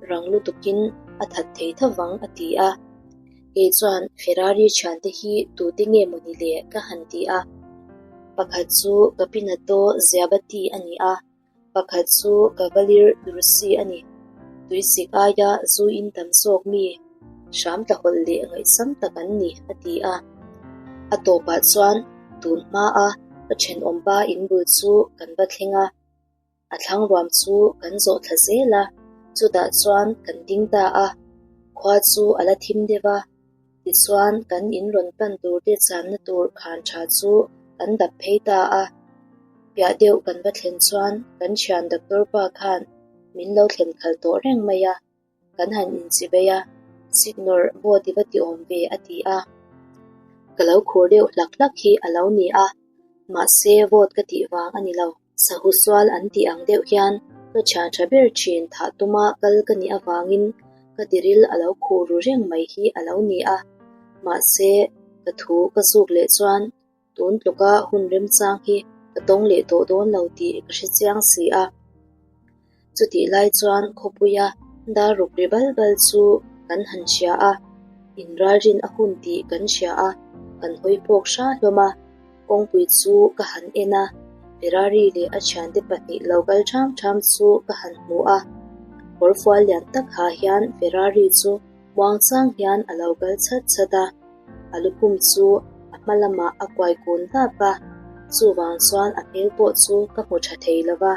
rang lutukin a that thei tho vang a ti a. Kei chuan Ferrari thiante hi tute nge maw ni le ka han ti a. Pakhat chu Capinato Ziabati a ni a, pakhat chu Cavalier Dursi a ni. Tuisik aia zu in tam zawk mi hram tlahawlh leh ngaihsam tak an ni a ti a. A tawpah chuan tun hmaa ka thenawmpa in bul chu kan va thleng a, a thlang ruam chu kan zawh thla zel a, chutah chuan kan ding ta a, khua chu a la thim deuh a, tichuan kan in rawn pan tur te channa tur khan tha chu kan dap phei ta a, piah deuh kan va thlen chuan kan thian doctor pa khan min lo thlen khalh tawh reng mai a. Kan han inchibei a, Signor vawt i va ti awm ve a ti a. Ka lo khur deuh hlak hlak hi a lo ni a, mahse vawt ka tih vang a ni lo. Sahu sual an tih ang deuh hian ka thian tha ber thin thah tuma kal ka nih avangin ka tiril a lo khur ru reng mai hi a lo ni a, mahse ka thu ka zuk leh chuan Tun tluka hun remchang hi ka tawng leh tawh dawn lo tih ka hre chiang si a. Chutih lai chuan khawpuia dar ruk ri bal bal chu kan han hria a, inralrin a hun tih kan hria a, kan hawi phawk hra hlawm a. Kawngpui chu ka han en a, Ferrari leh a thiante pahnih lo kal ṭham ṭham chu ka han hmu a. Kawrfual lian tak ha hian Ferrari chu Muangchang hian a lo kal chhat chhat a, a lukhum chu a hma lamah a kuai kun dap a, chuvang chuan a hmel pawh chu ka hmu tha thei lo va.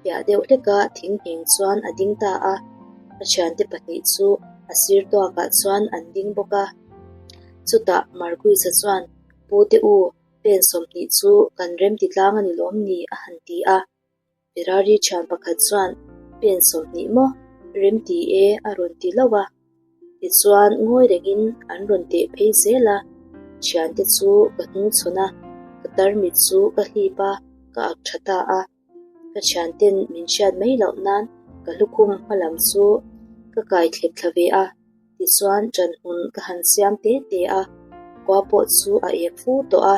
Piah deuh hleka thing ngheng chuan a ding ta a, a thiante pahnih chu a sir tuakah chuan an ding bawk a. Chutah Marquis-a chuan, Pu te u, pen 20 chu kan remti tlang a ni lawm ni? a han ti a. Ferrari thian pakhat chuan pen 20 maw rem ti e a rawn ti lo a, tichuan ngawi rengin an rawn teh phei zel a, thiante chu ka hnungchhawn a, ka tarmit chu ka hlip a, ka ak tha ta a, ka thianten min hriat mai loh nan ka lukhum hma lam chu ka. Ka kai thlep thla ve a, tichuan ṭanhmun ka han siam te te a, khua pawh chu a ek fu tawh a,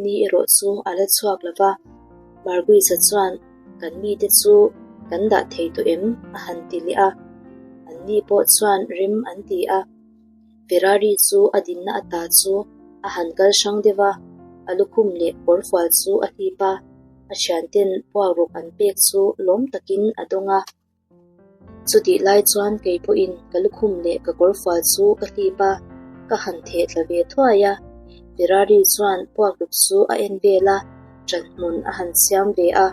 ni erawh chu a la chhuak lo va. Marguisa chuan kan mite chu kan dah thei tawh em? a han ti leh a, anni pawh chuan rem an ti a. Ferrari chu a dinna ata chu a han kal hrang deuh a, a lukhum leh kawrfual chu a hlip a, a thianten puakruk an pek chu lawm takin a dawng a. Chutih lai chuan kei pawhin ka lukhum leh ka kawrfual chu ka hlip a, ka han theh thla ve thuai a. Ferrari chuan puakruk chu a en vel a, ṭanhmun a han siam ve a.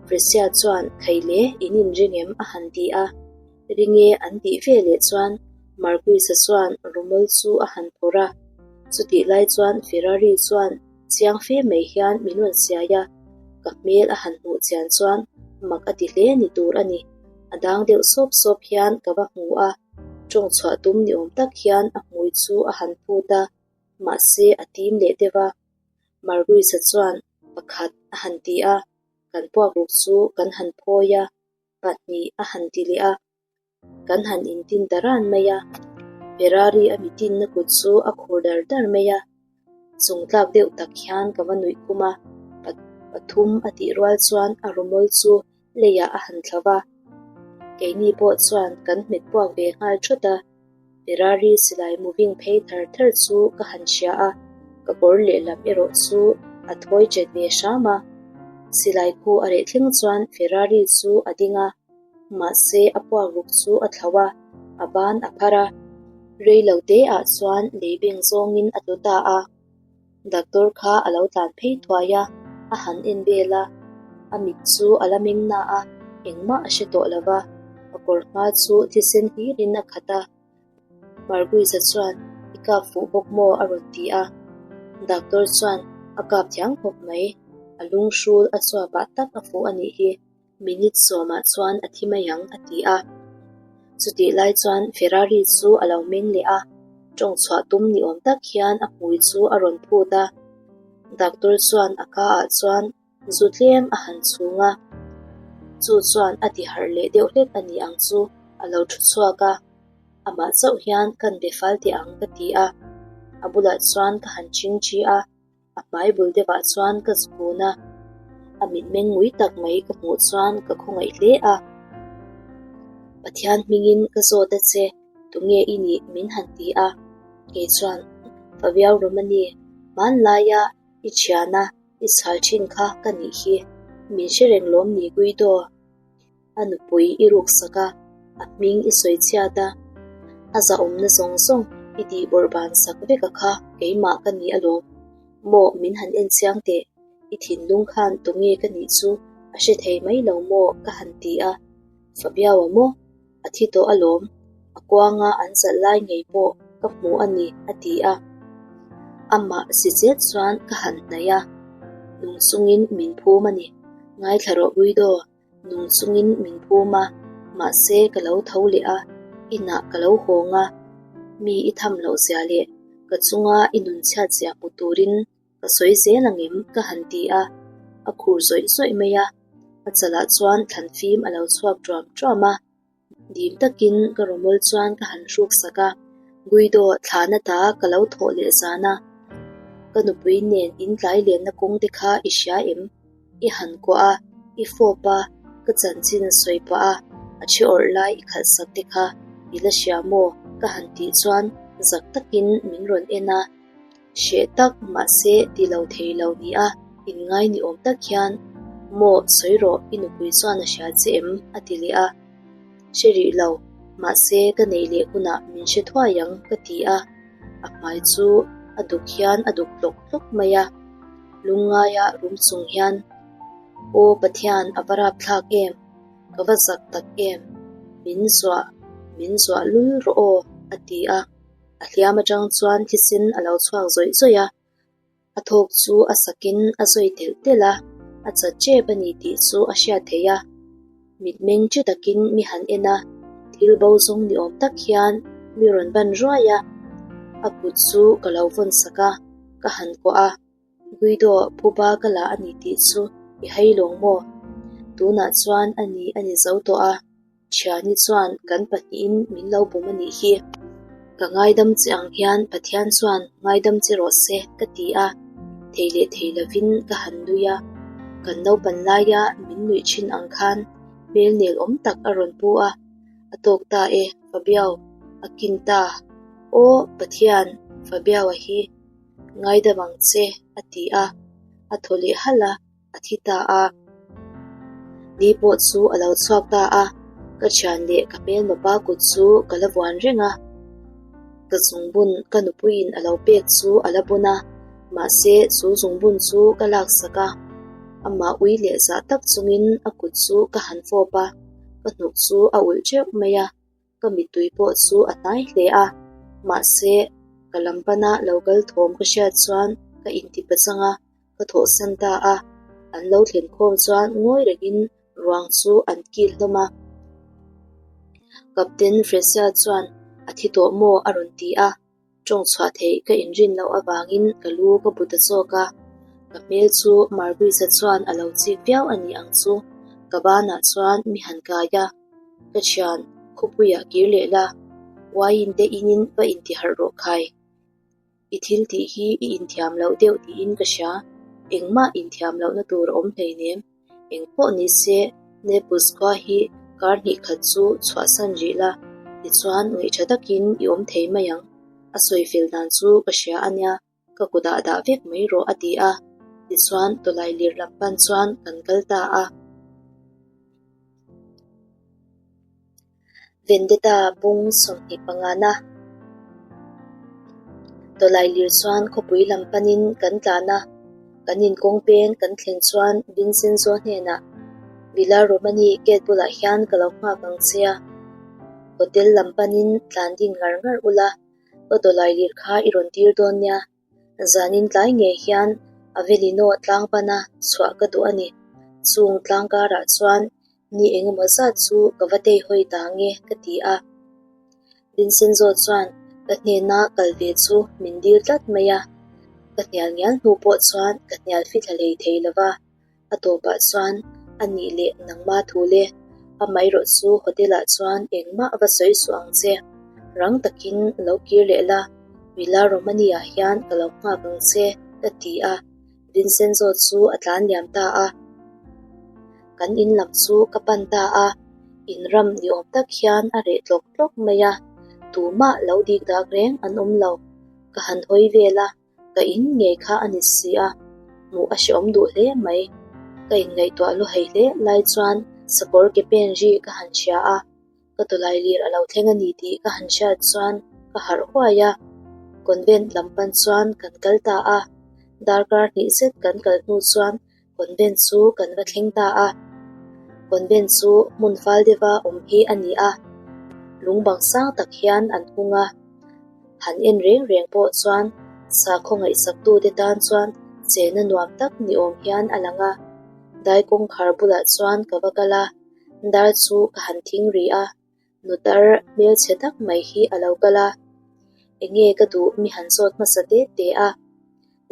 Fresia chuan Khaile in inring em? a han ti a. Ringe an tih ve leh chuan Marquis-a chuan rumol chu a han phawrh a, chutih lai chuan Ferrari chuan chiang fe mai hian min rawn siai a, ka hmel a han hmuh chian chuan mak a ti hle ni tur a ni. A dang deuh sawp sawp hian ka va hmu a, tawng chhuah tum ni awm tak hian a hmui chu a han phut a, mahse a tim leh deuh a. Marquis-a chuan pakhat a han ti a, kan puakruk chu kan han phawi a. pahnih a han ti leh a, kan han intin ta ran mai a, Ferrari a mitinna kut chu a khur dar dar mai a, chung tlak deuh tak hian ka va nuih khum a, pathum a tih rual chuan a rawmawl chu leiah a han thla va, keini pawh chuan kan hmet puak ve nghal thawt a. Ferrari silai moving phei thar thar chu ka han hria a, ka kawr lehlam erawh chu a thawi chet ve hram a. Silai khu a reh thleng chuan Ferrari chu a ding a, mahse a puak ruk chu a thlauh a, a ban a phar a. Rei lo te ah chuan lei beng zawngin a tlu ta a. Doctor kha a lo tlan phei thuai a, a han en vel a, a mit chu a la meng na a, engmah a hre tawh lo va, a kawr hma chu thisen hlirin a khat a. Marguiza chuan, I kap fuh bawk maw? a rawn ti a. Doctor chuan, A kap thiam khawp mai, a lunghrul a chuapah tak a fuh a nih hi. Minute sawmah chuan a thi mai ang a ti a. Chutih lai chuan Ferrari chu a lo meng leh a, tawng chhuah tum ni awm tak hian a hmui chu a rawn phut a. Doctor chuan a ka ah chuan zu tlem a han chhung a, chu chuan a ti harh leh deuh hlek a ni ang chu a lo thu chhuak a. Amah chauh hian kan be fal teh ang ka ti a, a bulah chuan ka han ching chi a. A hmai bul deuhah chuan ka zukun a, a mitmeng ngui tak mai ka hmuh chuan ka khawngaih hle a. Pathian hmingin ka zawt a che, tunge i nih min han ti a. Kei chuan, Faviau Romani, hmanlaia i thiana i chhal thin kha ka nih hi, min hre reng lawm ni Guido? A nupui i ruksak a, a hming i sawi chhiat a, a zahawmna zawng zawng i tih bawrhban sak vek a kha keimah ka ni alawm. Maw min han en chiang teh, i thinlung khan tunge ka nih chu a hre thei mai lo maw ka han ti a. Fabiau a maw? A thi tawh alawm, a kuanga an zalh lai ngei pawh ka hmu a ni a ti a. Amah si chet chuan ka han hnaih a, nung chungin min phum a ni. Ngaithla rawh Guido, Nung chungin min phum a, mahse ka lo tho leh a, inah ka lo hawng a, mi i tham loh zia leh ka chunga i nun chhiat zia hmu turin ka sawi zel ang em ka han ti a, a khur zawih zawih mai a, a chalah chuan thlan fim a lo chhuak ṭuam ṭuam a. Dim takin ka rawmawl chuan ka han hruk sak a, Guido thlahna ta ka lo thawh leh zan a, ka nupui nen in tlai lenna kawng te kha i hria em? I han kuah a, i fawp a, ka chanchin sawi pah a, a thi awrh lai i khalh sak te kha i la hria maw? Ka han tih chuan zak takin min rawn en a. Hreh tak mahse ti lo thei lo ni a, inngai ni awm tak hian, Maw, sawi rawh, i nupui chuan a hria che em? a ti leh a. Hre rih lo, mahse ka neih leh hunah min hre thuai ang ka ti a. A hmai chu a duk hian a duk tlawk tlawk mai a. Lungngaia rum chung hian, Aw Pathian, a va rapthlak em? Ka va zak tak em? Min zuah, min zuah lul rawh aw, a ti a. A hliam atang chuan thisen a lo chhuak zawih zawih a, a thawk chu a sakin a zawi telh telh a, a chat tep a ni tih chu a hriat theih a. Mitmeng chi takin mi han en a, thil bo zawng ni awm tak hian mi rawn ban ruai a, a kut chu ka lo vawn sak a, ka han kuah a. Guido phuba ka la a ni tih chu i hai lawng maw? Tunah chuan a ni a ni zo tawh a. Thiani chuan kan pahnihin min lo bum a nih hi. Ka ngaidam che ang hian Pathian chuan ngaidam che rawh se ka ti a, thei leh thei lovin ka han nui a. Kan naupan laia min nuih thin ang khan hmel nel awm tak a rawn pu a, a tawk ta e Fabiao, a kin ta. Aw Pathian, Fabiao-a hi ngaidam ang che a ti a, a thaw leh halh a. a thi ta a. Ni pawh chu a lo chhuak ta a, ka thian leh ka hmelmapa kut chu ka la vuan reng a. Ka zungbun ka nupuiin a lo pek chu a la bun a, mahse chu zungbun chu ka laksak a. Amah ui leh zah tak chungin a kut chu ka han fawp a, ka hnuk chu a ulh teuh mai a. Ka mittui pawh chu a hnai hle a, mahse ka lam pana lo kal thawm ka hriat chuan ka inti pachang a, ka thawhsan ta a. An lo thlen khawm chuan ngawi rengin ruang chu an kil hlawm a. Captain Fresia chuan a thi tawh maw a rawn ti a. Tawng chhuah theih ka inrin loh avangin ka lu ka bu ta chawk a, ka hmel chu Marguisa chuan a lo chik viau a ni ang chu, ka banah chuan mi han kai a, ka thian khawpuiah kir leh la, uaiin te inin va intiharh rawh khai. I thil tih hi i inthiam loh deuh tiin ka hria, engmah inthiam lohna tur a awm hleinem. Eng pawh ni se, Naples khua hi kar hnih khat chu chhuahsan rih la, tichuan ngaihṭha takin i awm thei mai ang. A sawi fel dan chu ka hria a nia, ka kutah dah vek mai rawh a ti a, tichuan tawlai lir lam pan chuan kan kal ta a. Vendetta bung 25 na tawlai lir chuan khawpui lam panin kan tlan a, kan inkawng peng kan thlen chuan Vincenzo hnenah Villa Romani gate bulah hian ka lo nghak ang che a, hotel lam panin tlan ding ngar ngar ula, ka tawlai lir kha i rawn tir dawn nia. Zanin tlai ngei hian Avellino tlang pana chhuah ka duh a ni. Chung tlang karah chuan ni engemaw zat chu ka va tei hawi ta nge ka ti a. Vincenzo chuan ka hnena kal ve chu min dil tlat mai a. Ka hnial ngial hnu pawh chuan ka hnial fithla hlei thei lo va. A tawpah chuan a nih leh nangma thu le, amaherawh chu hotel ah chuan engmah va sawi suh ang che, rang takin lo kir leh la, Villa Romani ah hian ka lo nghak ang che ka ti a, Vincenzo chu a tlan liam ta a. Kan in lam chu ka pan ta a, in ram ni awm tak hian a reh tlawk tlawk mai a, tumah lo dik dak reng an awm lo, ka han hawi vel a. Ka in ngei kha a ni si a, hmuh a hrehawm duh hle mai. Ka inngaihtuah lu hei hle lai chuan sakawr ke pen ri ka han hria a, ka tawlai lir a lo thleng a ni tih ka han hriat chuan ka harh huai a. Convent lam pan chuan kan kal ta a, darkar hnih zet kan kal hnu chuan Convent chu kan va thleng ta a, convent chu hmun fal deuha awm hi a ni a, lung bang sang tak hian an hung a, han en reng reng pawh chuan sakhaw ngaihsaktute tan chuan chena nuam tak ni awm hian a lang a, dai kawngkhar bulah chuan ka va kal a, dar chu ka han thing ri a. Nutar hmelchhe tak mai hi a lo kal a, enge ka duh mi han zawt hmasa te te a,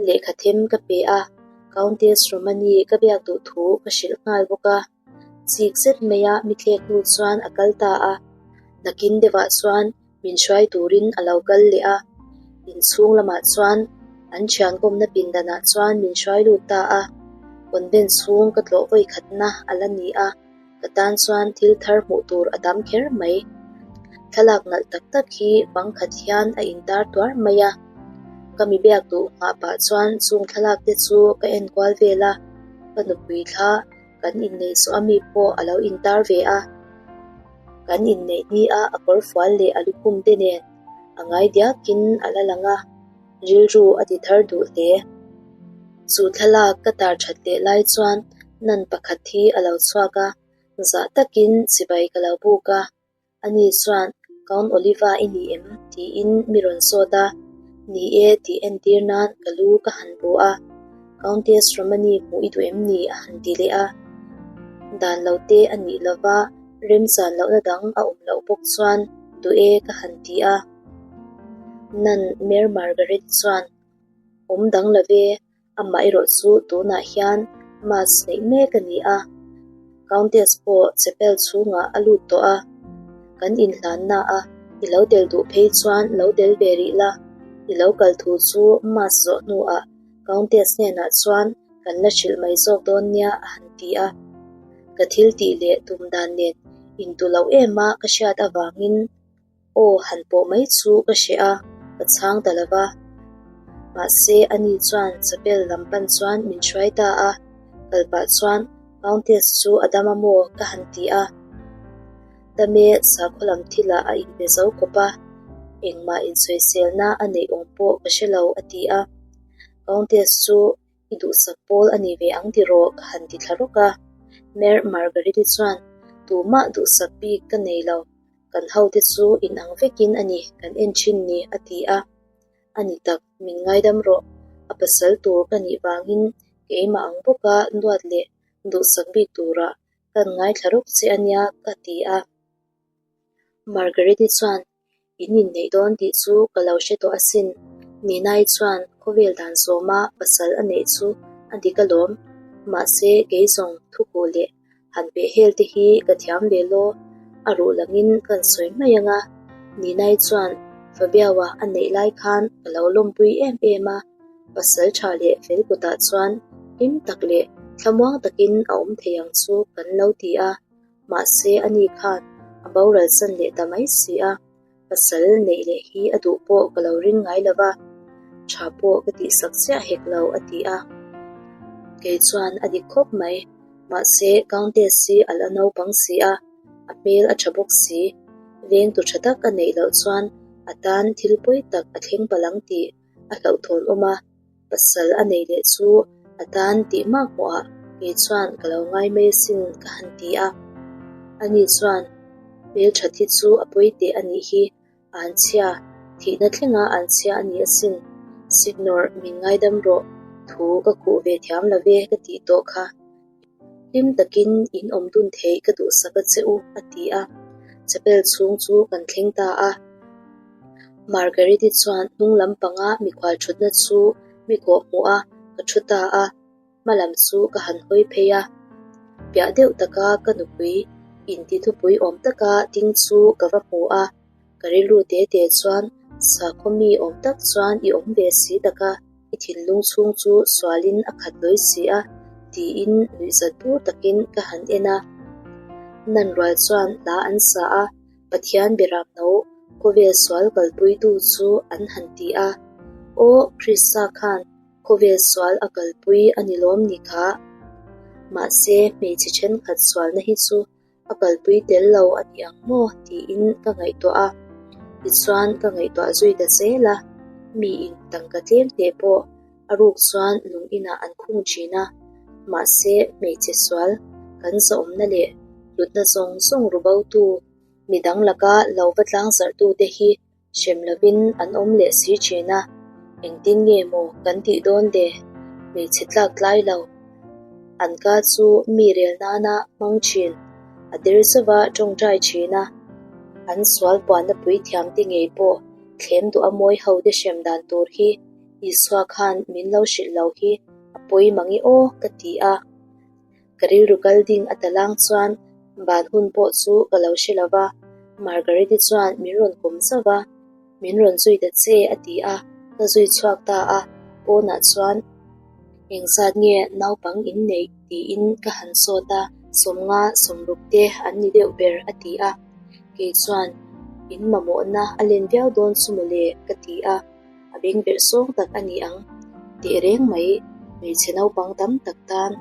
lehkha them ka pe a, Countess Romani ka biak duh thu ka hrilh nghal bawk a, chik zet maia mi thlek hnu chuan a kal ta a, nakin deuhah chuan min hruai turin a lo kal leh a, inchhung lamah chuan an thiankawmna pindanah chuan min hruai lut ta a, convent chhung ka tlawh vawikhatna a la ni a. Ka tan chuan thil thar hmuh tur a tam kher mai. Thlalak nalh tak tak hi bang khat hian a intar tuar mai a. Ka mi biak duh nghah pah chuan chung thlalak te chu ka en kual vel a, ka nupui thla kan inneih zawh ami pawh a lo intar ve a. Kan inneih ni a a kawrfual leh a lukhum te nen a ngai diakin a la lang a. Rilru a ti thar duh hle. Chu thlalak ka tar that leh lai chuan nan pakhat hi a lo chhuak a, zah takin chibai ka lo buk a. Ani chuan, Count Oliva i ni em? tiin mi rawn sawt a. Ni e tih entir nan ka lu ka han bu a. Countess Romani hmuh i duh em ni? a han ti leh a. Dan lo te a nih lova remchan lohna dang a awm loh bawk chuan duh e ka han ti a. Nan Mer Margaret chuan awm dang lo ve, amaherawh chu tunah hian mass neih mek a ni a. Countess pawh chapel chhungah a lut tawh a, kan inhlanna a i lo tel duh phei chuan lo tel ve rih la, i lo kal thu chu mass zawh hnuah Countess hnenah chuan kan la hrilh mai zawk dawn nia a han ti a. Ka thil tih leh tum dan nen intu loh em a ka hriat avangin Aw han pawh mai chu ka hreh a, ka chhang ta lo va. Mahse, ani chuan chapel lam pan chuan min hruai ta a, kal pah chuan Countess chu a dam a maw ka han ti a. Dame sakhaw lam thilah a inpe zo kawp a, engmah insawiselna a neih awm pawh ka hre lo a ti a. Countess chu I duhsak pawl a ni ve ang tiraw? ka han ti thla rawk a. Mer Margaret-i chuan, Tumah duhsak bik ka nei lo. Kan hote chu inang vekin a ni kan en thin ni, a ti a. A ni tak, min ngaidam rawh. A pasal tur ka nih vangin keimah ang bawka duat leh duhsak bik turah kan ngaithla rawk che a nia, ka ti a. Margaret-i chuan, In inneih dawn tih chu ka lo hre tawh asin. Ninai chuan khawvel dan sawma pasal a neih chu a dik alawm. Mahse, kei zawng thukuh leh Han peh hel te hi ka thiam ve law, a ruh langin kan sawi mai ang a. Ninai chuan Fabiaua a neih lai khan ka lo lawmpui em em a, pasal tha leh fel kutah chuan hlim tak leh thlamuang takin a awm thei ang chu kan lo ti a, mahse ani khan a boral san leh ta mai si a. Pasal neih leh hi a duh pawh ka lo ring ngai lo va, tha pawh ka tihsak chiah hek lo a ti a. Kei chuan a dik khawp mai, mahse Countess hi a la naupang si a, a hmel a tha bawk si. Vengtu tha tak a neih loh chuan a tan thil pawi tak a thleng palh ang tih a hlauhthawn awm a, pasal a nei leh chu a tan tih mak hmuhah kei chuan ka lo ngai mai asin ka han ti a. Ani chuan hmelthat hi chu a pawi teh a nih hi, anchhia, thihna thlenga anchhia a ni asin, Signor min ngaidam rawh, thu ka khuh ve thiam lo ve ka tih tawh kha. Hlim takin in awm dun theih ka duhsak a che u, a ti a. Chapel chhung chu kan thleng ta a. Margaret-i chuan hnung lam panga mikhual thutna chu mi kawh hmuh a, ka thu ta a. Hma lam chu ka han hawi phei a. Piah deuh taka ka nupui inti thupui awm taka ding chu ka va hmu a. Ka rilru te te chuan sakhaw mi awm tak chuan i awm ve si tak a, i thinlung chhung chu sualin a khat lawi si a, tiin nuihzat bur takin ka han en a. Nan rual chuan hla an sa a, Pathian beram no khawvel sual kalpuitu chu an han ti a, Aw Krista khan khawvel sual a kalpui a ni lawm ni kha? Mahse hmeichhe thenkhat sualna hi chu A kalpui tel lo a ni ang maw tiin ka ngaihtuah a, tichuan ka ngaihtuah zui ta zel a, miin tangka tlem teh pawh a ruk chuan lung inah an khung thin a, mahse hmeichhe sual kan zahawmna leh hlutna zawng zawng ru botu midang laka lo va tlangzarhtute hi Hrem lovin an awm leh si thin a, engtin nge maw kan tih dawn le? Hmeichhe tlak tlai lo. An ka chu mi rel nana hmang thin, a der zauva tawngtai thin a. An sual puanna puithiam te ngei pawh thlem duh a mawi ho te hrem dan tur hi Isua khan min lo hrilh lo hi a pawi mang i aw ka ti a. Ka rilru kal ding a talang chuan ban hun pawh chu ka lo hre lo va, Margaret-i chuan min rawn kawm zauh va, Min rawn zui ta che a ti a, ka zui chhuak ta a, pawnah chuan engzat nge naupang in neih tiin ka han sawt a, 50 60 te an ni deuh ber a ti a, kei chuan in mamawhna a len viau dawn chu mawle ka ti a. A beng berh sawng tak a ni ang teh reng mai. Hmeichhe naupang tam tak tan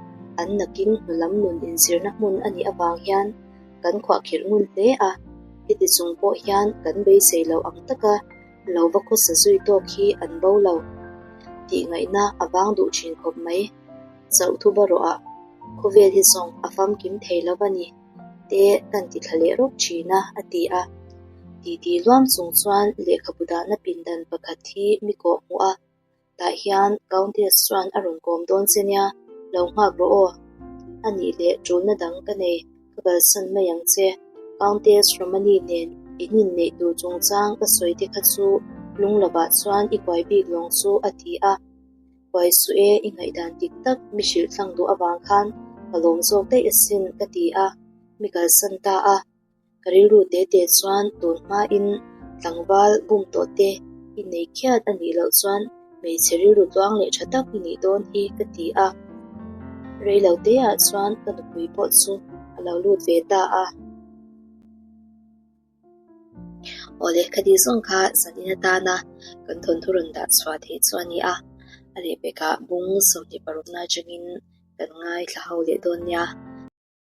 an nakin hnulam nun inzirna hmun a nih avang hian kan khuahkhirh ngun hle a, heti chung pawh hian kan beisei loh ang taka lo va khawsa zui tawk hi an bo lo tih ngaihna a vang duh thin khawp mai. Chauh thu barawhah khawvel hi zawng a famkim thei lo a ni. Te kan ti thla leh rawk thin a, a ti a. Titi luam chung chuan lehkhabu dahna pindan pakhat hi mi kawh hmuh a, tah hian Countess chuan a rawn kawm dawn che nia, lo nghak rawh aw. A nih leh tulna dang ka nei, ka kalsan mai ang che. Countess Romani nen in inneih tur chungchang ka sawi te kha chu lung lovah chuan i kuai bik lawng chu, a ti a. Huai suh e, i ngaihdan dik tak mi hrilh tlang duh avang khan Ka lawm zawk daih asin ka ti a, mi kalsan ta a. Ka rilru te te chuan tun hmain tlangval bum tawh te i nei khiat a nih loh chuan hmeichhe rilru tluang leh tha tak i nih dawn hi ka ti a. Rei lo teah chuan ka nupui pawh chu a lo lut ve ta a. Awle, khati zawng kha zanin atana kan thawnthu rawn dah chhuah theih chu a ni a, a lehpekah bung 26 na atangin kan ngaithla ho leh dawn nia.